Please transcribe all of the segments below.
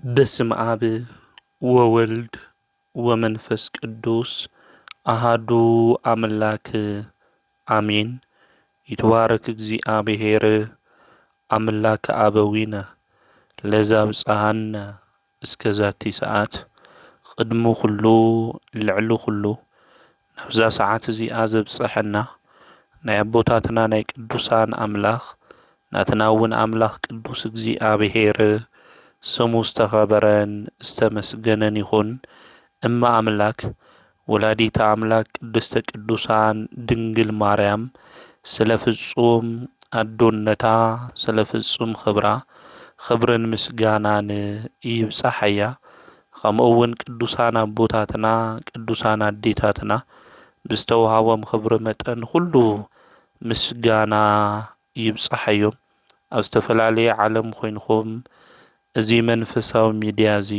በስመ አብ ወወልድ ወመንፈስ ቅዱስ አሃዱ አምላክ አሜን። ይትባረክ እግዚኣብሔር አምላክ አበዊነ ለዘ አብጽሐነ እስከ ዛቲ ሰዓት። ቅድሚ ኩሉ ልዕሊ ኩሉ ናብዛ ሰዓት እዚኣ ዘብጽሐና ናይ ኣቦታትና ናይ ቅዱሳን ኣምላኽ ናትና እውን ኣምላኽ ቅዱስ እግዚኣብሔር ስሙ ዝተኸበረን ዝተመስገነን ይኹን። እመ ኣምላክ ወላዲተ ኣምላክ ቅድስተ ቅዱሳን ድንግል ማርያም ስለ ፍጹም ኣዶነታ ስለ ፍጹም ክብራ ክብርን ምስጋናን ይብጻሓያ። ከምኡ እውን ቅዱሳን ኣቦታትና ቅዱሳን ኣዴታትና ብዝተዋሃቦም ክብሪ መጠን ኩሉ ምስጋና ይብጻሓዮም። ኣብ ዝተፈላለየ ዓለም ኮይንኩም እዚ መንፈሳዊ ሚድያ እዚ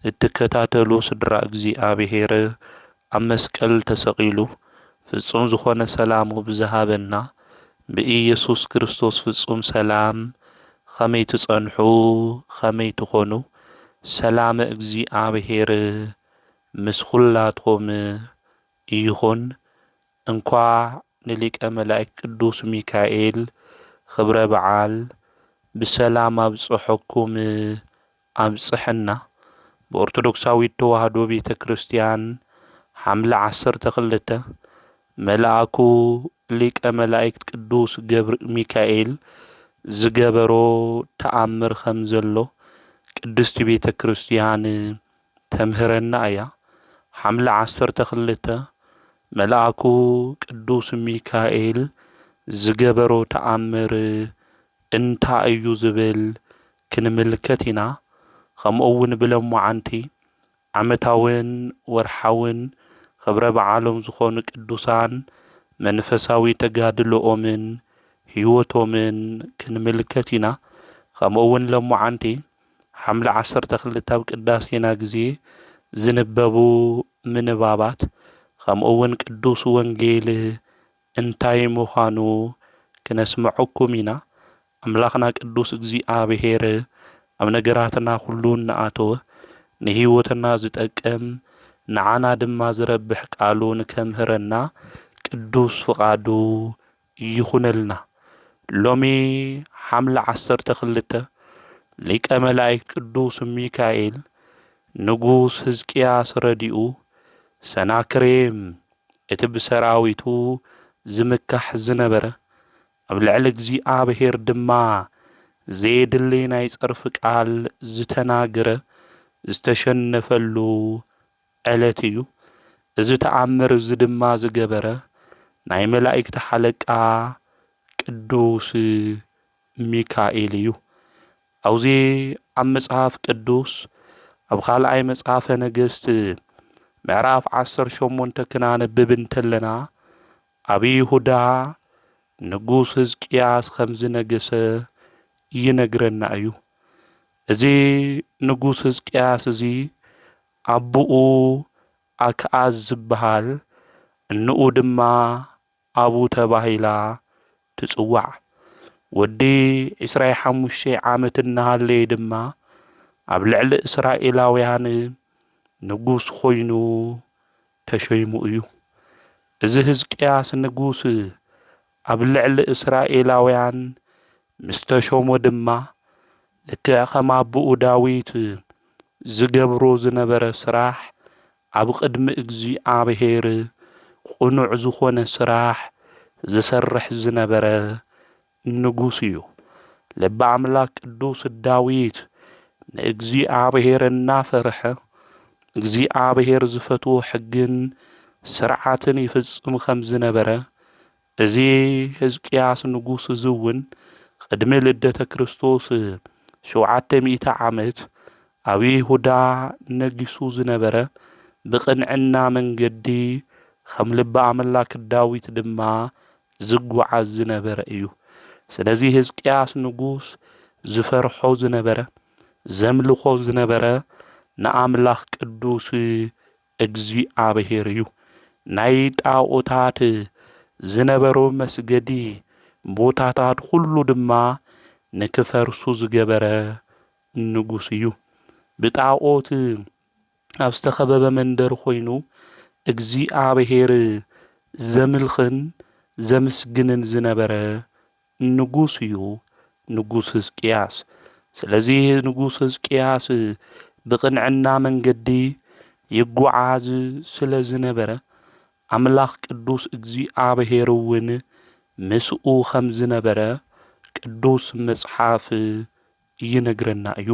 እትከታተሉ ስድራ እግዚኣብሔር ኣብ መስቀል ተሰቒሉ ፍጹም ዝኾነ ሰላሙ ብዝሃበና ብኢየሱስ ክርስቶስ ፍጹም ሰላም ከመይ ትጸንሑ ከመይ ትኾኑ ሰላም እግዚኣብሔር ምስ ኩላትኩም ይኹን። እንኳዕ ንሊቀ መላእክት ቅዱስ ሚካኤል ክብረ በዓል ብሰላም ኣብጽሐኩም ኣብጽሐና። ብኦርቶዶክሳዊት ተዋህዶ ቤተ ክርስቲያን ሓምለ ዓሰርተ ክልተ መልኣኩ ሊቀ መላእክት ቅዱስ ገብር ሚካኤል ዝገበሮ ተኣምር ከም ዘሎ ቅድስቲ ቤተ ክርስቲያን ተምህረና እያ። ሓምለ ዓሰርተ ክልተ መልኣኩ ቅዱስ ሚካኤል ዝገበሮ ተኣምር እንታይ እዩ ዝብል ክንምልከት ኢና። ከምኡ እውን ብለማዓንቲ ዓመታውን ወርሓውን ክብረ በዓሎም ዝኾኑ ቅዱሳን መንፈሳዊ ተጋድሎኦምን ህይወቶምን ክንምልከት ኢና። ከምኡ እውን ለማዓንቲ ሓምለ ዓሰርተ ክልተ ኣብ ቅዳሴና ግዜ ዝንበቡ ምንባባት ከምኡ እውን ቅዱስ ወንጌል እንታይ ምዃኑ ክነስምዐኩም ኢና። ኣምላኽና ቅዱስ እግዚኣብሔር ኣብ ነገራትና ኩሉ እናኣተወ ንህይወትና ዝጠቅም ንዓና ድማ ዝረብሕ ቃሉ ንከምህረና ቅዱስ ፍቓዱ ይኹነልና። ሎሚ ሓምለ ዓሰርተ ክልተ ሊቀ መላእክት ቅዱስ ሚካኤል ንጉስ ህዝቅያስ ረዲኡ ሰናክሬም እቲ ብሰራዊቱ ዝምካሕ ዝነበረ ኣብ ልዕሊ እግዚኣብሔር ድማ ዘየድሊ ናይ ጸርፊ ቃል ዝተናገረ ዝተሸነፈሉ ዕለት እዩ። እዚ ተኣምር እዚ ድማ ዝገበረ ናይ መላእክቲ ሓለቃ ቅዱስ ሚካኤል እዩ። ኣብዚ ኣብ መጽሓፍ ቅዱስ ኣብ ካልኣይ መጽሓፈ ነገስት ምዕራፍ ዓሰርተ ሸሞንተ ክናነብብ እንተለና ኣብ ይሁዳ ንጉስ ህዝቅያስ ከም ዝነገሰ ይነግረና እዩ። እዚ ንጉስ ህዝቅያስ እዚ ኣቦኡ ኣክኣዝ ዝበሃል እንኡ ድማ ኣቡ ተባሂላ ትጽዋዕ። ወዲ ዕስራን ሓሙሽተን ዓመት እናሃለየ ድማ ኣብ ልዕሊ እስራኤላውያን ንጉስ ኮይኑ ተሸይሙ እዩ። እዚ ህዝቅያስ ንጉስ ኣብ ልዕሊ እስራኤላውያን ምስ ተሾሞ ድማ ልክዕ ከም ኣቦኡ ዳዊት ዝገብሮ ዝነበረ ስራሕ ኣብ ቅድሚ እግዚኣብሔር ቅኑዕ ዝኾነ ስራሕ ዝሰርሕ ዝነበረ ንጉስ እዩ። ልበ ኣምላክ ቅዱስ ዳዊት ንእግዚኣብሔር እናፈርሐ እግዚኣብሔር ዝፈትዎ ሕግን ስርዓትን ይፍጽም ከም ዝነበረ እዚ ህዝቅያስ ንጉስ እዚ እውን ቅድሚ ልደተ ክርስቶስ ሸውዓተ ሚእቲ ዓመት ኣብ ይሁዳ ነጊሱ ዝነበረ ብቕንዕና መንገዲ ከም ልቢ ኣምላክ ዳዊት ድማ ዝጓዓዝ ዝነበረ እዩ። ስለዚ ህዝቅያስ ንጉስ ዝፈርሖ ዝነበረ ዘምልኾ ዝነበረ ንኣምላኽ ቅዱስ እግዚኣብሔር እዩ። ናይ ጣዖታት ዝነበሩ መስገዲ ቦታታት ኩሉ ድማ ንክፈርሱ ዝገበረ ንጉስ እዩ። ብጣዖት ኣብ ዝተኸበበ መንደር ኮይኑ እግዚኣብሔር ዘምልኽን ዘምስግንን ዝነበረ ንጉስ እዩ፣ ንጉስ ህዝቅያስ። ስለዚ ንጉስ ህዝቅያስ ብቕንዕና መንገዲ ይጓዓዝ ስለ ዝነበረ፣ ኣምላኽ ቅዱስ እግዚኣብሔር እውን ምስኡ ከም ዝነበረ ቅዱስ መጽሓፍ ይነግረና እዩ።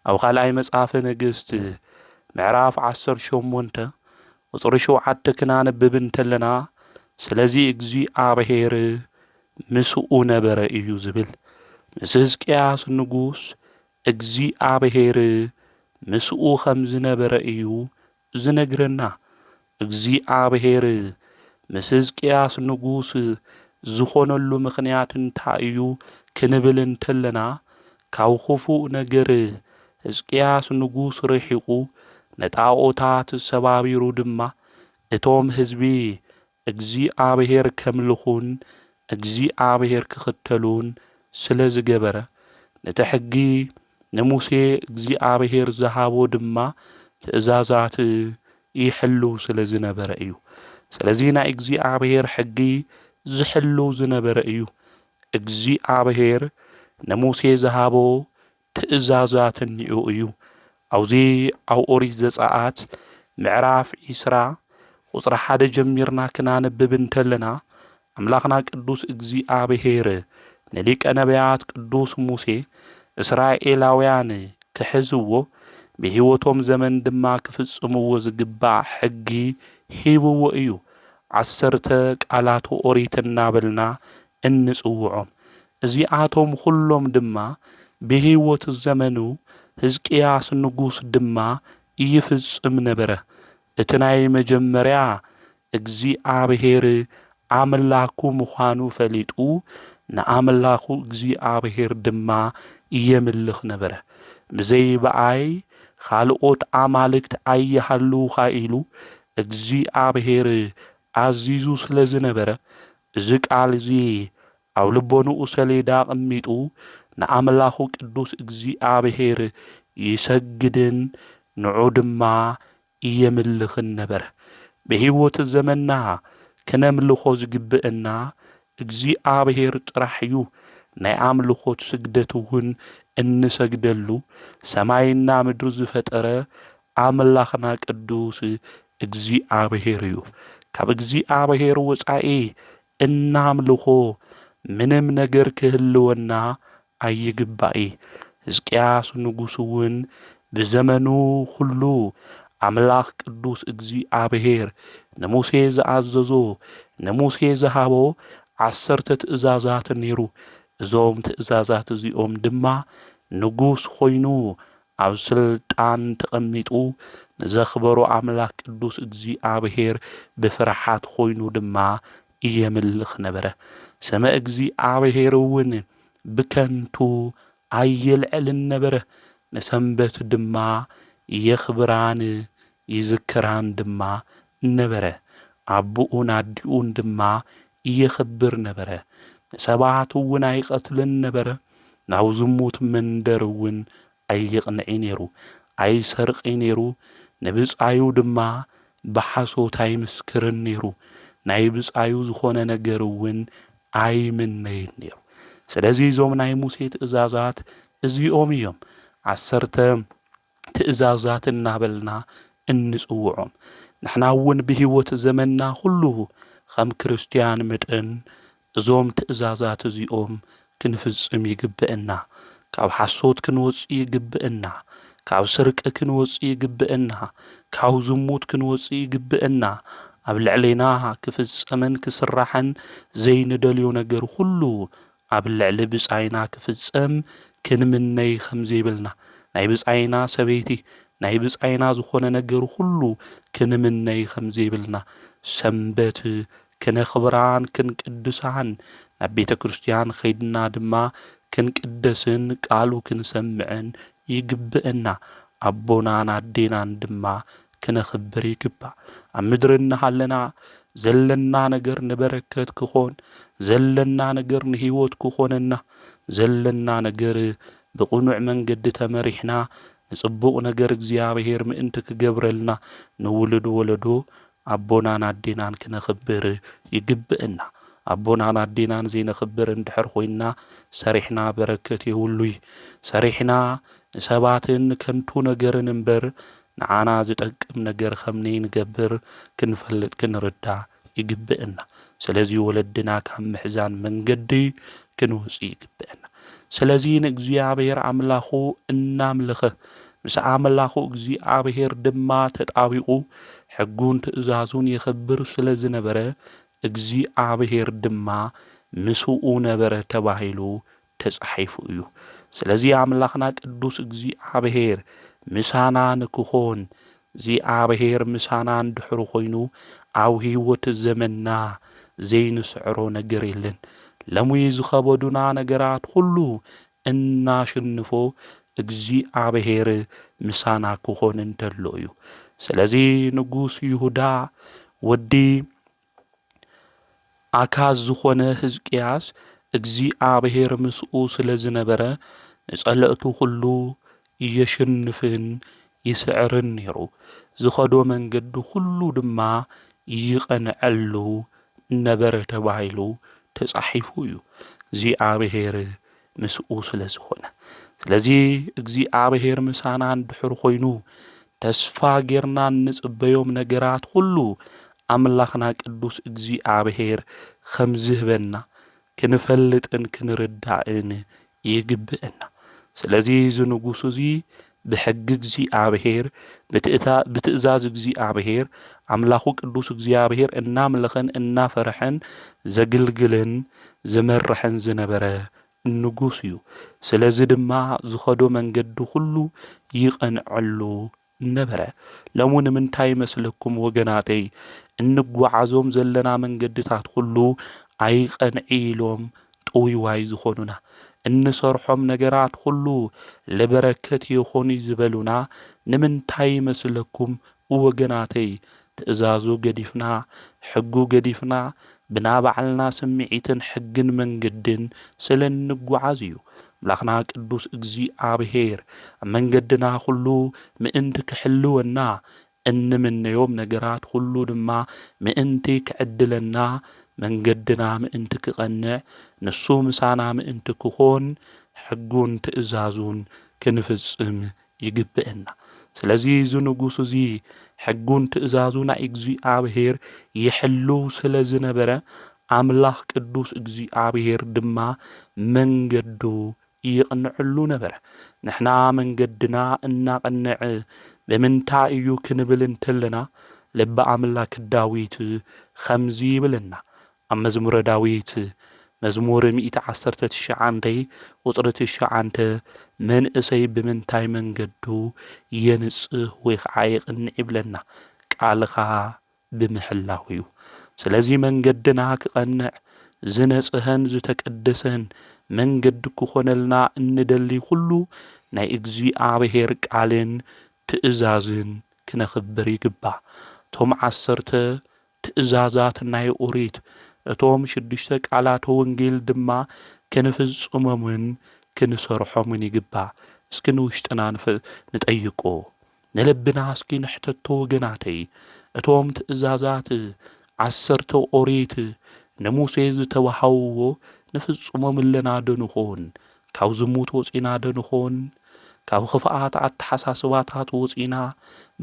ኣብ ካልኣይ መጽሓፈ ነገስት ምዕራፍ ዓሰርተ ሸሞንተ ቁጽሪ ሸውዓተ ክናንብብ እንተለና፣ ስለዚ እግዚኣብሔር ምስኡ ነበረ እዩ ዝብል። ምስ ህዝቅያስ ንጉስ እግዚኣብሔር ምስኡ ከም ዝነበረ እዩ ዝነግረና። እግዚኣብሔር ምስ ህዝቅያስ ንጉስ ዝኾነሉ ምኽንያት እንታይ እዩ ክንብል እንተለና፣ ካብ ክፉእ ነገር ህዝቅያስ ንጉስ ርሒቑ፣ ንጣኦታት ሰባቢሩ ድማ፣ እቶም ህዝቢ እግዚኣብሔር ከምልኹን እግዚኣብሔር ክኽተሉን ስለ ዝገበረ፣ ነቲ ሕጊ ንሙሴ እግዚኣብሔር ዝሃቦ ድማ ትእዛዛት ይሕልው ስለ ዝነበረ እዩ። ስለዚ ናይ እግዚኣብሔር ሕጊ ዝሕልው ዝነበረ እዩ። እግዚኣብሔር ንሙሴ ዝሃቦ ትእዛዛት እኒኡ እዩ። ኣብዚ ኣብ ኦሪት ዘጸኣት ምዕራፍ ዒስራ ቁጽሪ ሓደ ጀሚርና ክናንብብ እንተለና፣ ኣምላኽና ቅዱስ እግዚኣብሔር ንሊቀ ነቢያት ቅዱስ ሙሴ እስራኤላውያን ክሕዝዎ፣ ብህይወቶም ዘመን ድማ ክፍጽምዎ ዝግባእ ሕጊ ሂብዎ እዩ። ዓሰርተ ቃላት ኦሪት እናበልና እንጽውዖም። እዚኣቶም ኩሎም ድማ ብህይወት ዘመኑ ህዝቅያስ ንጉስ ድማ ይፍጽም ነበረ። እቲ ናይ መጀመርያ እግዚኣብሔር ኣምላኩ ምዃኑ ፈሊጡ ንኣምላኹ እግዚኣብሔር ድማ የምልኽ ነበረ። ብዘይ ብኣይ ካልኦት ኣማልክት ኣይሃልውኻ ኢሉ እግዚኣብሔር ኣዚዙ ስለ ዝነበረ፣ እዚ ቃል እዚ ኣብ ልቦንኡ ሰሌዳ ኣቐሚጡ ንኣምላኹ ቅዱስ እግዚኣብሔር ይሰግድን ንዑ ድማ የምልኽን ነበረ። ብህይወት ዘመንና ክነምልኾ ዝግብእና እግዚኣብሔር ጥራሕ እዩ። ናይ ኣምልኾት ስግደት እውን እንሰግደሉ ሰማይና ምድሪ ዝፈጠረ ኣምላኽና ቅዱስ እግዚኣብሔር እዩ። ካብ እግዚኣብሔር ወጻኢ እናምልኾ ምንም ነገር ክህልወና ኣይግባእ። ህዝቅያስ ንጉስ እውን ብዘመኑ ኩሉ ኣምላኽ ቅዱስ እግዚኣብሔር ንሙሴ ዝኣዘዞ፣ ንሙሴ ዝሃቦ ዓሰርተ ትእዛዛት ነይሩ። እዞም ትእዛዛት እዚኦም ድማ ንጉስ ኮይኑ ኣብ ስልጣን ተቐሚጡ ንዘኽበሮ ኣምላኽ ቅዱስ እግዚኣብሔር ብፍርሓት ኮይኑ ድማ የምልኽ ነበረ። ስመ እግዚኣብሔር እውን ብከንቱ ኣየልዕልን ነበረ። ንሰንበት ድማ የኽብራን ይዝክራን ድማ ነበረ። ኣቦኡን ኣዲኡን ድማ የኽብር ነበረ። ንሰባት እውን ኣይቐትልን ነበረ። ናብ ዝሙት መንደር እውን ኣይቕንዒ ነይሩ። ኣይሰርቒ ነይሩ። ንብጻዩ ድማ ብሓሶት ኣይምስክርን ነይሩ። ናይ ብጻዩ ዝኾነ ነገር እውን ኣይምነይን ነይሩ። ስለዚ እዞም ናይ ሙሴ ትእዛዛት እዚኦም እዮም። ዓሰርተ ትእዛዛት እናበልና እንጽውዖም። ንሕና እውን ብህይወት ዘመንና ኩሉ ከም ክርስትያን መጠን እዞም ትእዛዛት እዚኦም ክንፍጽም ይግብእና። ካብ ሓሶት ክንወጽእ ይግብእና። ካብ ስርቂ ክንወጽእ ይግብእና። ካብ ዝሙት ክንወጽእ ይግብእና። ኣብ ልዕሌና ክፍጸምን ክስራሕን ዘይንደልዮ ነገር ኩሉ ኣብ ልዕሊ ብጻይና ክፍጸም ክንምነይ ከም ዘይብልና፣ ናይ ብጻይና ሰበይቲ፣ ናይ ብጻይና ዝኾነ ነገር ኩሉ ክንምነይ ከም ዘይብልና፣ ሰንበት ክነኽብራን ክንቅድሳን ናብ ቤተ ክርስቲያን ኸይድና ድማ ክንቅደስን ቃሉ ክንሰምዕን ይግብእና። ኣቦናን ኣዴናን ድማ ክነኽብር ይግባእ። ኣብ ምድሪ እናሃለና ዘለና ነገር ንበረከት ክኾን፣ ዘለና ነገር ንህይወት ክኾነና፣ ዘለና ነገር ብቕኑዕ መንገዲ ተመሪሕና ንጽቡቕ ነገር እግዚኣብሔር ምእንቲ ክገብረልና ንውሉድ ወለዶ ኣቦናን ኣዴናን ክነኽብር ይግብእና። ኣቦናን ኣዴናን ዘይነኽብር እንድሕር ኮይንና ሰሪሕና በረከት የብሉይ። ሰሪሕና ንሰባትን ንከንቱ ነገርን እምበር ንዓና ዝጠቅም ነገር ከም ነይንገብር ክንፈልጥ ክንርዳእ ይግብእና። ስለዚ ወለድና ካብ ምሕዛን መንገዲ ክንወጽእ ይግብእና። ስለዚ ንእግዚኣብሔር ኣምላኹ እናምለኸ ምስ ኣምላኹ እግዚኣብሔር ድማ ተጣቢቑ ሕጉን ትእዛዙን የኽብር ስለ ዝነበረ እግዚኣብሔር ድማ ምስኡ ነበረ ተባሂሉ ተጻሒፉ እዩ። ስለዚ ኣምላኽና ቅዱስ እግዚኣብሔር ምሳና ንክኾን እግዚኣብሔር ምሳና እንድሕሩ ኮይኑ ኣብ ህይወት ዘመንና ዘይንስዕሮ ነገር የለን። ለሙይ ዝኸበዱና ነገራት ኩሉ እናሽንፎ እግዚኣብሔር ምሳና ክኾን እንተሎ እዩ። ስለዚ ንጉስ ይሁዳ ወዲ ኣካዝ ዝኾነ ህዝቅያስ እግዚኣብሔር ምስኡ ስለ ዝነበረ ንጸለእቱ ኩሉ የሽንፍን ይስዕርን ነይሩ። ዝኸዶ መንገዲ ኩሉ ድማ ይቐንዐሉ ነበረ ተባሂሉ ተጻሒፉ እዩ። እግዚኣብሔር ምስኡ ስለ ዝኾነ። ስለዚ እግዚኣብሔር ምሳና እንድሕር ኮይኑ ተስፋ ጌርና እንጽበዮም ነገራት ኩሉ ኣምላኽና ቅዱስ እግዚኣብሔር ከም ዝህበና ክንፈልጥን ክንርዳእን ይግብእና። ስለዚ እዚ ንጉስ እዚ ብሕጊ እግዚኣብሔር ብትእዛዝ እግዚኣብሔር ኣምላኹ ቅዱስ እግዚኣብሔር እናምለኸን እናፈርሐን ዘግልግልን ዝመርሕን ዝነበረ ንጉስ እዩ። ስለዚ ድማ ዝኸዶ መንገዲ ኩሉ ይቐንዐሉ ነበረ። ለሙ ንምንታይ ይመስለኩም ወገናተይ እንጓዓዞም ዘለና መንገድታት ኩሉ ኣይቐንዒ ኢሎም ጥውይዋይ ዝኾኑና? እንሰርሖም ነገራት ኩሉ ለበረከት ይኾኑ ዝበሉና ንምንታይ ይመስለኩም ወገናተይ? ትእዛዙ ገዲፍና፣ ሕጉ ገዲፍና፣ ብናባዕልና ስምዒትን ሕግን መንገድን ስለ እንጓዓዝ እዩ። ኣምላኽና ቅዱስ እግዚኣብሔር ኣብ መንገድና ኩሉ ምእንቲ ክሕልወና፣ እንምነዮም ነገራት ኩሉ ድማ ምእንቲ ክዕድለና፣ መንገድና ምእንቲ ክቐንዕ፣ ንሱ ምሳና ምእንቲ ክኾን፣ ሕጉን ትእዛዙን ክንፍጽም ይግብእና። ስለዚ እዚ ንጉስ እዚ ሕጉን ትእዛዙ ናይ እግዚኣብሔር ይሕልው ስለ ዝነበረ፣ ኣምላኽ ቅዱስ እግዚኣብሔር ድማ መንገዱ ይቕንዕሉ ነበረ። ንሕና መንገድና እናቐንዐ ብምንታይ እዩ ክንብል እንተለና፣ ልቢ ኣምላክ ዳዊት ከምዚ ይብለና። ኣብ መዝሙረ ዳዊት መዝሙር ሚእቲ ዓሰርተ ትሽዓተ ቁጽሪ ትሽዓተ፣ መንእሰይ ብምንታይ መንገዱ የንጽህ ወይ ከዓ የቕንዕ ይብለና። ቃልኻ ብምሕላው እዩ። ስለዚ መንገድና ክቐንዕ ዝነጽሀን ዝተቀደሰን መንገዲ ክኾነልና እንደሊ ኩሉ ናይ እግዚኣብሔር ቃልን ትእዛዝን ክነኽብር ይግባእ። እቶም ዓሰርተ ትእዛዛት ናይ ኦሪት፣ እቶም ሽዱሽተ ቃላተ ወንጌል ድማ ክንፍጽሞምን ክንሰርሖምን ይግባእ። እስኪ ንውሽጥና ንጠይቆ። ንልብና እስኪ ንሕተቶ ወገናተይ። እቶም ትእዛዛት ዓሰርተ ኦሪት ንሙሴ ዝተዋሃብዎ ንፍጽሞም ኣለና ዶ ንኾን? ካብ ዝሙት ወጺና ዶ ንኾን? ካብ ኽፍኣት ኣተሓሳስባታት ወጺና፣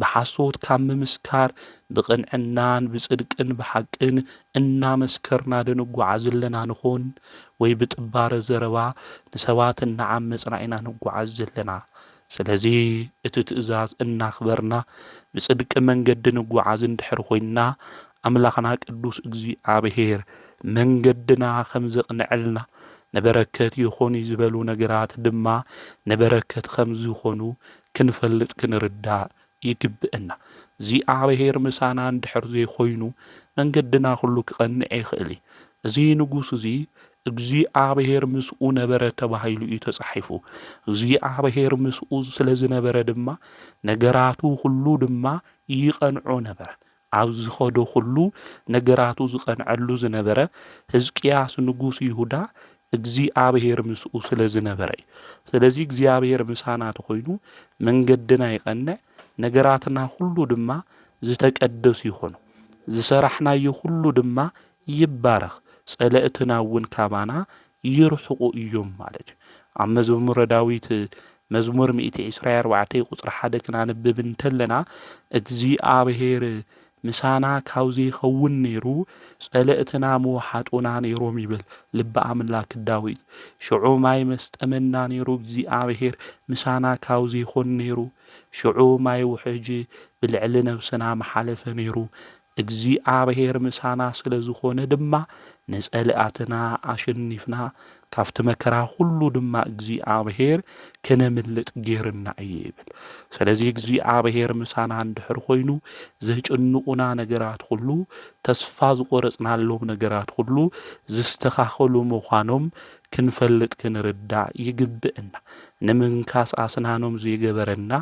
ብሓሶት ካብ ምምስካር፣ ብቕንዕናን ብጽድቅን ብሓቅን እናመስከርና ዶ ንጓዓዝ ኣለና ንኾን? ወይ ብጥባረ ዘረባ ንሰባት እናዓመጽና ኢና ንጓዓዝ ዘለና? ስለዚ እቲ ትእዛዝ እናኽበርና ብጽድቂ መንገዲ ንጓዓዝ እንድሕር ኮይንና፣ ኣምላኽና ቅዱስ እግዚኣብሔር መንገድና ከም ዘቕንዐልና፣ ንበረከት ይኾኑ ዝበሉ ነገራት ድማ ንበረከት ከም ዝኾኑ ክንፈልጥ ክንርዳእ ይግብእና። እግዚኣብሔር ምሳና እንድሕር ዘይኮይኑ መንገድና ኩሉ ክቐንዕ ይኽእል እዩ። እዚ ንጉስ እዚ እግዚኣብሔር ምስኡ ነበረ ተባሂሉ እዩ ተጻሒፉ። እግዚኣብሔር ምስኡ ስለ ዝነበረ ድማ ነገራቱ ኩሉ ድማ ይቐንዖ ነበረ። ኣብ ዝኸዶ ኩሉ ነገራቱ ዝቐንዐሉ ዝነበረ ህዝቅያስ ንጉስ ይሁዳ እግዚኣብሔር ምስኡ ስለ ዝነበረ እዩ። ስለዚ እግዚኣብሔር ምሳና ተኾይኑ መንገድና ይቐንዕ፣ ነገራትና ኩሉ ድማ ዝተቀደሱ ይኾኑ። ዝሰራሕናዮ ኩሉ ድማ ይባረኽ፣ ጸለእትና እውን ካባና ይርሕቑ እዮም ማለት እዩ። ኣብ መዝሙረ ዳዊት መዝሙር ሚእቲ ዕስራን ኣርባዕተን ቁጽሪ ሓደ ክናንብብ እንተለና እግዚኣብሔር ምሳና ካብ ዘይኸውን ነይሩ ጸለእትና ምወሓጡና ነይሮም ይብል ልበ ኣምላክ ዳዊት። ሽዑ ማይ መስጠመና ነይሩ እግዚኣብሔር ምሳና ካብ ዘይኾን ነይሩ። ሽዑ ማይ ውሕጅ ብልዕሊ ነብስና መሓለፈ ነይሩ። እግዚኣብሔር ምሳና ስለ ዝኾነ ድማ ንጸለኣትና ኣሸኒፍና ካብቲ መከራ ኩሉ ድማ እግዚኣብሔር ከነምልጥ ጌርና እዩ ይብል። ስለዚ እግዚኣብሔር ምሳና እንድሕር ኮይኑ ዘጭንቑና ነገራት ኩሉ፣ ተስፋ ዝቆረጽናሎም ነገራት ኩሉ ዝስተኻኸሉ ምዃኖም ክንፈልጥ ክንርዳእ ይግብእና። ንምንካስ ኣስናኖም ዘይገበረና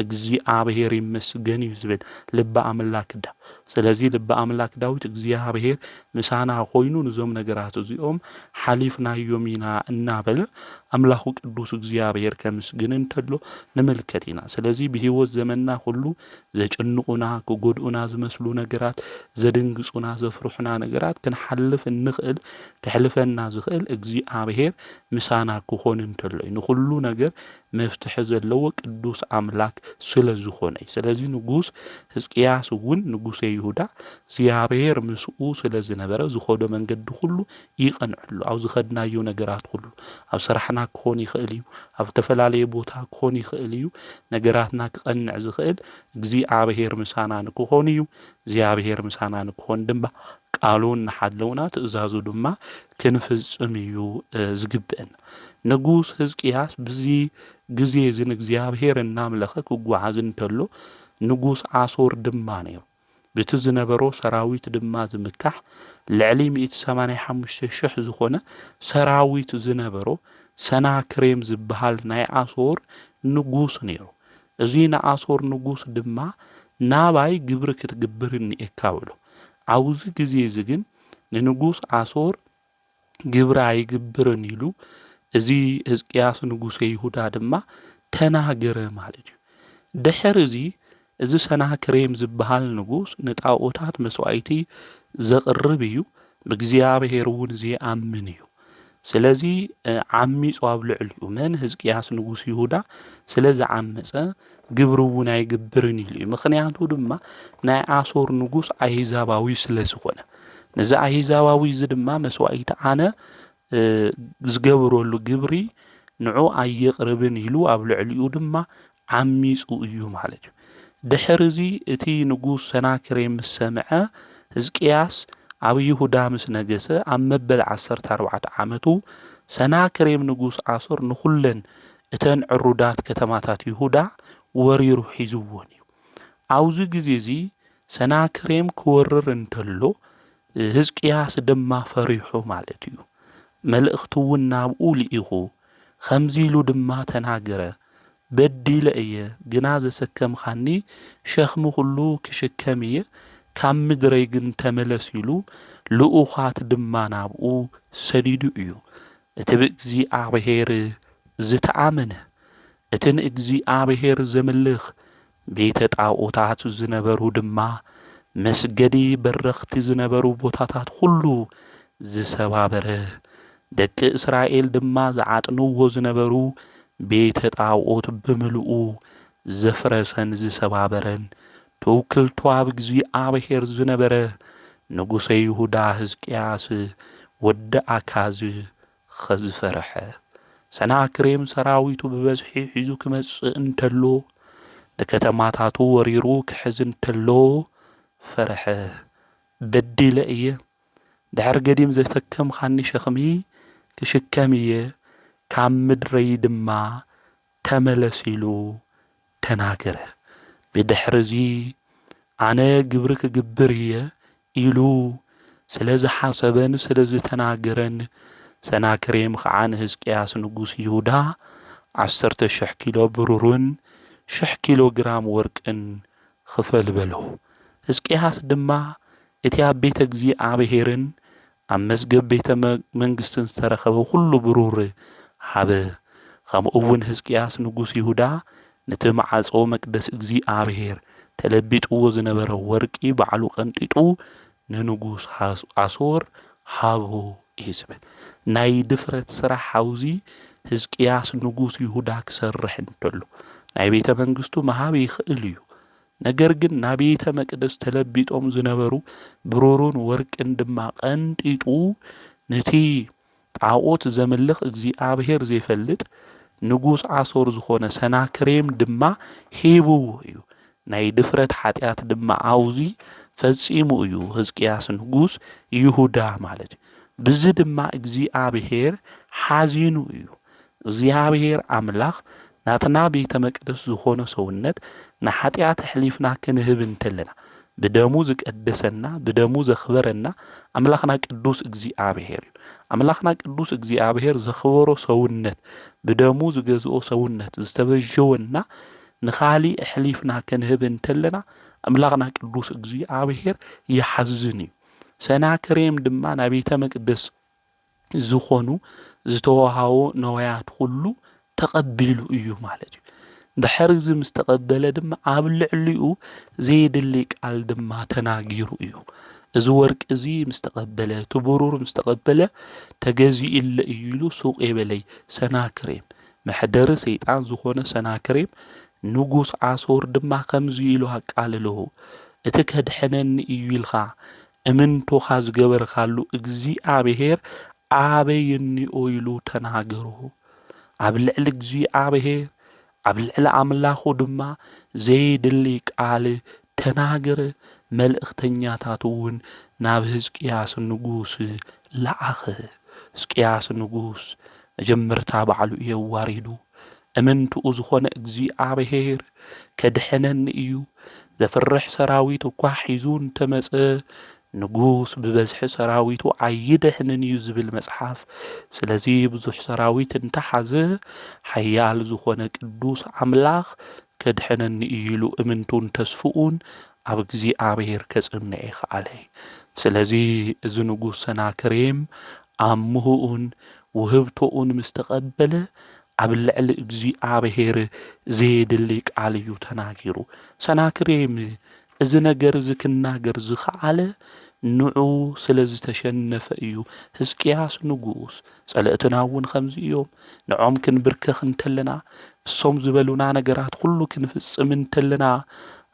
እግዚኣብሔር ይመስገን እዩ ዝብል ልበ ኣምላክ ዳ። ስለዚ ልበ ኣምላክ ዳዊት እግዚኣብሔር ምሳና ኮይኑ ንዞም ነገራት እዚኦም ሓሊፍናዮም ኢና እናበለ ኣምላኹ ቅዱስ እግዚኣብሔር ከምስግን እንተሎ ንምልከት ኢና። ስለዚ ብህይወት ዘመንና ኩሉ ዘጭንቑና፣ ክጎድኡና ዝመስሉ ነገራት፣ ዘድንግጹና፣ ዘፍርሑና ነገራት ክንሓልፍ እንኽእል፣ ክሕልፈና ዝኽእል እግዚኣብሔር ምሳና ክኾን እንተሎ እዩ። ንኹሉ ነገር መፍትሒ ዘለዎ ቅዱስ ኣምላክ ስለ ዝኾነ እዩ። ስለዚ ንጉስ ህዝቅያስ እውን ንጉሰ ይሁዳ እግዚኣብሔር ምስኡ ስለ ዝነበረ ዝኸዶ መንገዲ ኩሉ ይቐንዐሉ። ኣብ ዝኸድናዮ ነገራት ኩሉ፣ ኣብ ስራሕና ክኾን ይኽእል እዩ፣ ኣብ ዝተፈላለየ ቦታ ክኾን ይኽእል እዩ። ነገራትና ክቐንዕ ዝኽእል እግዚኣብሔር ምሳና ንክኾን እዩ። እግዚኣብሔር ምሳና ንክኾን ድማ ቃሉ እናሓለውና ትእዛዙ ድማ ክንፍጽም እዩ ዝግብእና። ንጉስ ህዝቅያስ ብዚ ግዜ እዚ ንእግዚኣብሔር እናምለኸ ክጓዓዝ እንተሎ ንጉስ ኣሶር ድማ ነይሩ። ብቲ ዝነበሮ ሰራዊት ድማ ዝምካሕ ልዕሊ ሚእቲ ሰማንያ ሓሙሽተ ሽሕ ዝኾነ ሰራዊት ዝነበሮ ሰናክሬም ዝበሃል ናይ ኣሶር ንጉስ ነይሩ። እዚ ንኣሶር ንጉስ ድማ ናባይ ግብሪ ክትግብር እኒኤካ በሎ። ኣብዚ ግዜ እዚ ግን ንንጉስ ኣሶር ግብሪ ኣይግብርን ኢሉ እዚ ህዝቅያስ ንጉሰ ይሁዳ ድማ ተናገረ ማለት እዩ። ድሕሪ እዚ እዚ ሰናክሬም ዝበሃል ንጉስ ንጣዖታት መስዋእቲ ዘቕርብ እዩ፣ ብእግዚኣብሔር እውን ዘይኣምን እዩ። ስለዚ ዓሚፁ ኣብ ልዕሊኡ መን ህዝቅያስ ንጉስ ይሁዳ ስለ ዝዓመፀ ግብሪ እውን ኣይግብርን ኢሉ እዩ። ምክንያቱ ድማ ናይ ኣሶር ንጉስ ኣሂዛባዊ ስለ ዝኾነ ነዚ ኣሂዛባዊ እዚ ድማ መስዋእቲ ኣነ ዝገብረሉ ግብሪ ንዑ ኣየቕርብን ኢሉ ኣብ ልዕሊኡ ድማ ዓሚፁ እዩ ማለት እዩ። ድሕሪ እዚ እቲ ንጉስ ሰናክሬም ምስ ሰምዐ ህዝቅያስ ኣብ ይሁዳ ምስ ነገሰ ኣብ መበል ዓሰርተ ኣርባዕተ ዓመቱ ሰናክሬም ንጉስ ኣሶር ንኹለን እተን ዕሩዳት ከተማታት ይሁዳ ወሪሩ ሒዝዎን እዩ። ኣብዚ ግዜ እዚ ሰናክሬም ክወርር እንተሎ ህዝቅያስ ድማ ፈሪሑ ማለት እዩ። መልእኽቲ እውን ናብኡ ልኢኹ ከምዚ ኢሉ ድማ ተናገረ፣ በዲለ እየ፣ ግና ዘሰከምኻኒ ሸኽሚ ኩሉ ክሽከም እየ፣ ካብ ምድረይ ግን ተመለስ ኢሉ ልኡኻት ድማ ናብኡ ሰዲዱ እዩ። እቲ ብእግዚኣብሔር ዝተኣመነ እቲ ንእግዚኣብሔር ዘምልኽ ቤተ ጣዖታት ዝነበሩ ድማ መስገዲ በረኽቲ ዝነበሩ ቦታታት ኩሉ ዝሰባበረ፣ ደቂ እስራኤል ድማ ዝዓጥንዎ ዝነበሩ ቤተ ጣዖት ብምልኡ ዘፍረሰን ዝሰባበረን፣ ትውክልቱ ኣብ እግዚኣብሔር ዝነበረ ንጉሰ ይሁዳ ህዝቅያስ ወዲ ኣካዝ ኸዚ ፈረሐ። ሰናክሬም ሰራዊቱ ብበዝሒ ሒዙ ክመጽእ እንተሎ፣ ንከተማታቱ ወሪሩ ክሕዝ እንተሎ ፈረሐ። በዲለ እየ። ድሕሪ ገዲም ዘሰከምኻኒ ሸኽሚ ክሽከም እየ፣ ካብ ምድረይ ድማ ተመለስ ኢሉ ተናገረ። ብድሕሪ እዚ ኣነ ግብሪ ክግብር እየ ኢሉ ስለ ዝሓሰበን ስለ ዝተናገረን፣ ሰናክሬም ኸዓ ንህዝቅያስ ንጉስ ይሁዳ ዓሰርተ ሽሕ ኪሎ ብሩርን ሽሕ ኪሎ ግራም ወርቅን ኽፈል በሎ። ህዝቅያስ ድማ እቲ ኣብ ቤተ እግዚኣብሔርን ኣብ መዝገብ ቤተ መ-፣ መንግስትን ዝተረኸበ ኩሉ ብሩር ሃበ። ከምኡ እውን ህዝቅያስ ንጉስ ይሁዳ ነቲ መዓጾ መቅደስ እግዚኣብሔር ተለቢጥዎ ዝነበረ ወርቂ ባዕሉ ቀንጢጡ ንንጉስ ሃስ-፣ ኣሶር ሃቦ እዩ ዝብል። ናይ ድፍረት ስራሕ ሓውዚ ህዝቅያስ ንጉስ ይሁዳ ክሰርሕ እንተሎ ናይ ቤተ መንግስቱ ምሃብ ይኽእል እዩ። ነገር ግን ናብ ቤተ መቅደስ ተለቢጦም ዝነበሩ ብሩርን ወርቅን ድማ ቀንጢጡ ነቲ ጣዖት ዘምልኽ እግዚኣብሔር ዘይፈልጥ ንጉስ ኣሶር ዝኾነ ሰናክሬም ድማ ሂብዎ እዩ። ናይ ድፍረት ሓጢኣት ድማ ኣውዚ ፈጺሙ እዩ፣ ህዝቅያስ ንጉስ ይሁዳ ማለት እዩ። ብዚ ድማ እግዚኣብሔር ሓዚኑ እዩ። እግዚኣብሔር ኣምላኽ ናትና ቤተ መቅደስ ዝኾነ ሰውነት ንሓጢኣት ኣሕሊፍና ክንህብ እንተለና፣ ብደሙ ዝቀደሰና፣ ብደሙ ዘኽበረና ኣምላኽና ቅዱስ እግዚኣብሔር እዩ። ኣምላኽና ቅዱስ እግዚኣብሔር ዘኽበሮ ሰውነት፣ ብደሙ ዝገዝኦ ሰውነት ዝተበጀወና ንኻሊእ ኣሕሊፍና ክንህብ እንተለና፣ ኣምላኽና ቅዱስ እግዚኣብሔር ይሓዝን እዩ። ሰናክሬም ድማ ናብ ቤተ መቅደስ ዝኾኑ ዝተወሃቦ ነዋያት ኩሉ ተቐቢሉ እዩ ማለት እዩ። ድሕሪ እዚ ምስ ተቐበለ ድማ ኣብ ልዕሊኡ ዘየድሊ ቃል ድማ ተናጊሩ እዩ። እዚ ወርቂ እዚ ምስ ተቐበለ፣ እቲ ብሩር ምስ ተቐበለ፣ ተገዚኡለ እዩ ኢሉ ሱቕ የበለይ ሰናክሬም። መሕደሪ ሰይጣን ዝኾነ ሰናክሬም ንጉስ ኣሶር ድማ ከምዚ ኢሉ ኣቃልሎ፣ እቲ ከድሕነኒ እዩ ኢልካ እምንቶኻ ዝገበርካሉ እግዚኣብሔር ኣበይ እኒኦ ኢሉ ተናገሮ። ኣብ ልዕሊ እግዚኣብሔር፣ ኣብ ልዕሊ ኣምላኹ ድማ ዘይድሊ ቃል ተናገረ። መልእኽተኛታት እውን ናብ ህዝቅያስ ንጉስ ለኣኸ። ህዝቅያስ ንጉስ መጀመርታ ባዕሉ እዩ ኣዋሪዱ። እምንትኡ ዝኾነ እግዚኣብሔር ከድሕነኒ እዩ። ዘፍርሕ ሰራዊት እኳ ሒዙ እንተመጸ፣ ንጉስ ብበዝሒ ሰራዊቱ ኣይድሕንን እዩ ዝብል መጽሓፍ። ስለዚ ብዙሕ ሰራዊት እንተሓዘ፣ ሓያል ዝኾነ ቅዱስ ኣምላኽ ከድሕነኒ እዩ ኢሉ እምንቱን ተስፍኡን ኣብ እግዚኣብሔር ከጽንዕ ይኸኣለ። ስለዚ እዚ ንጉስ ሰናክሬም ኣምሁኡን ውህብቶኡን ምስ ተቐበለ፣ ኣብ ልዕሊ እግዚኣብሔር ዘየድሊ ቃል እዩ ተናጊሩ። ሰናክሬም እዚ ነገር እዚ ክናገር ዝኸኣለ ንዑ ስለ ዝተሸነፈ እዩ። ህዝቅያስ ንጉስ፣ ጸለእትና እውን ከምዚ እዮም። ንዖም ክንብርከኽ እንተለና፣ እሶም ዝበሉና ነገራት ኩሉ ክንፍጽም እንተለና፣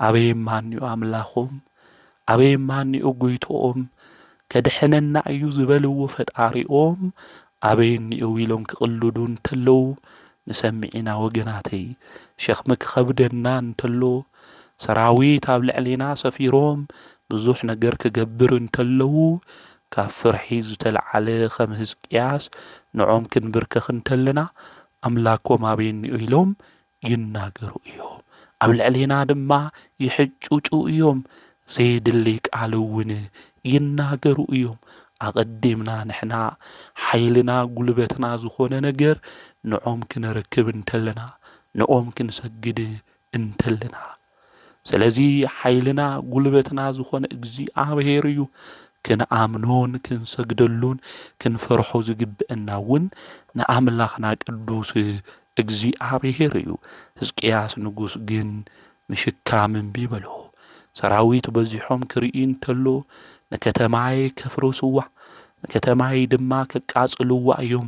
ኣበይ እማንዩ ኣምላኾም? ኣበይ እማንዩ ጎይቶኦም? ከድሕነና እዩ ዝበልዎ ፈጣሪኦም ኣበይ እኒኦ ኢሎም ክቕልዱ እንተለዉ ንሰምዕ ኢና ወገናተይ። ሸኽሚ ክኸብደና እንተሎ፣ ሰራዊት ኣብ ልዕሌና ሰፊሮም ብዙሕ ነገር ክገብር እንተለዉ፣ ካብ ፍርሒ ዝተልዓለ ከም ህዝቅያስ ንዖም ክንብርከኽ እንተለና፣ ኣምላኮም ኣበይ እኒኦ ኢሎም ይናገሩ እዮም። ኣብ ልዕሌና ድማ ይሕጭጩ እዮም። ዘየድሊ ቃል እውን ይናገሩ እዮም። ኣቐዲምና ንሕና ሓይልና ጉልበትና ዝኾነ ነገር ንዖም ክንረክብ እንተለና፣ ንኦም ክንሰግድ እንተለና። ስለዚ ሓይልና ጉልበትና ዝኾነ እግዚኣብሔር እዩ። ክንኣምኖን ክንሰግደሉን ክንፈርሖ ዝግብአና እውን ንኣምላኽና ቅዱስ እግዚኣብሔር እዩ። ህዝቅያስ ንጉስ ግን ምሽካም እምቢ በሎ። ሰራዊት በዚሖም ክርኢ እንተሎ፣ ንከተማይ ከፍርስዋ፣ ንከተማይ ድማ ከቃጽልዋ እዮም፣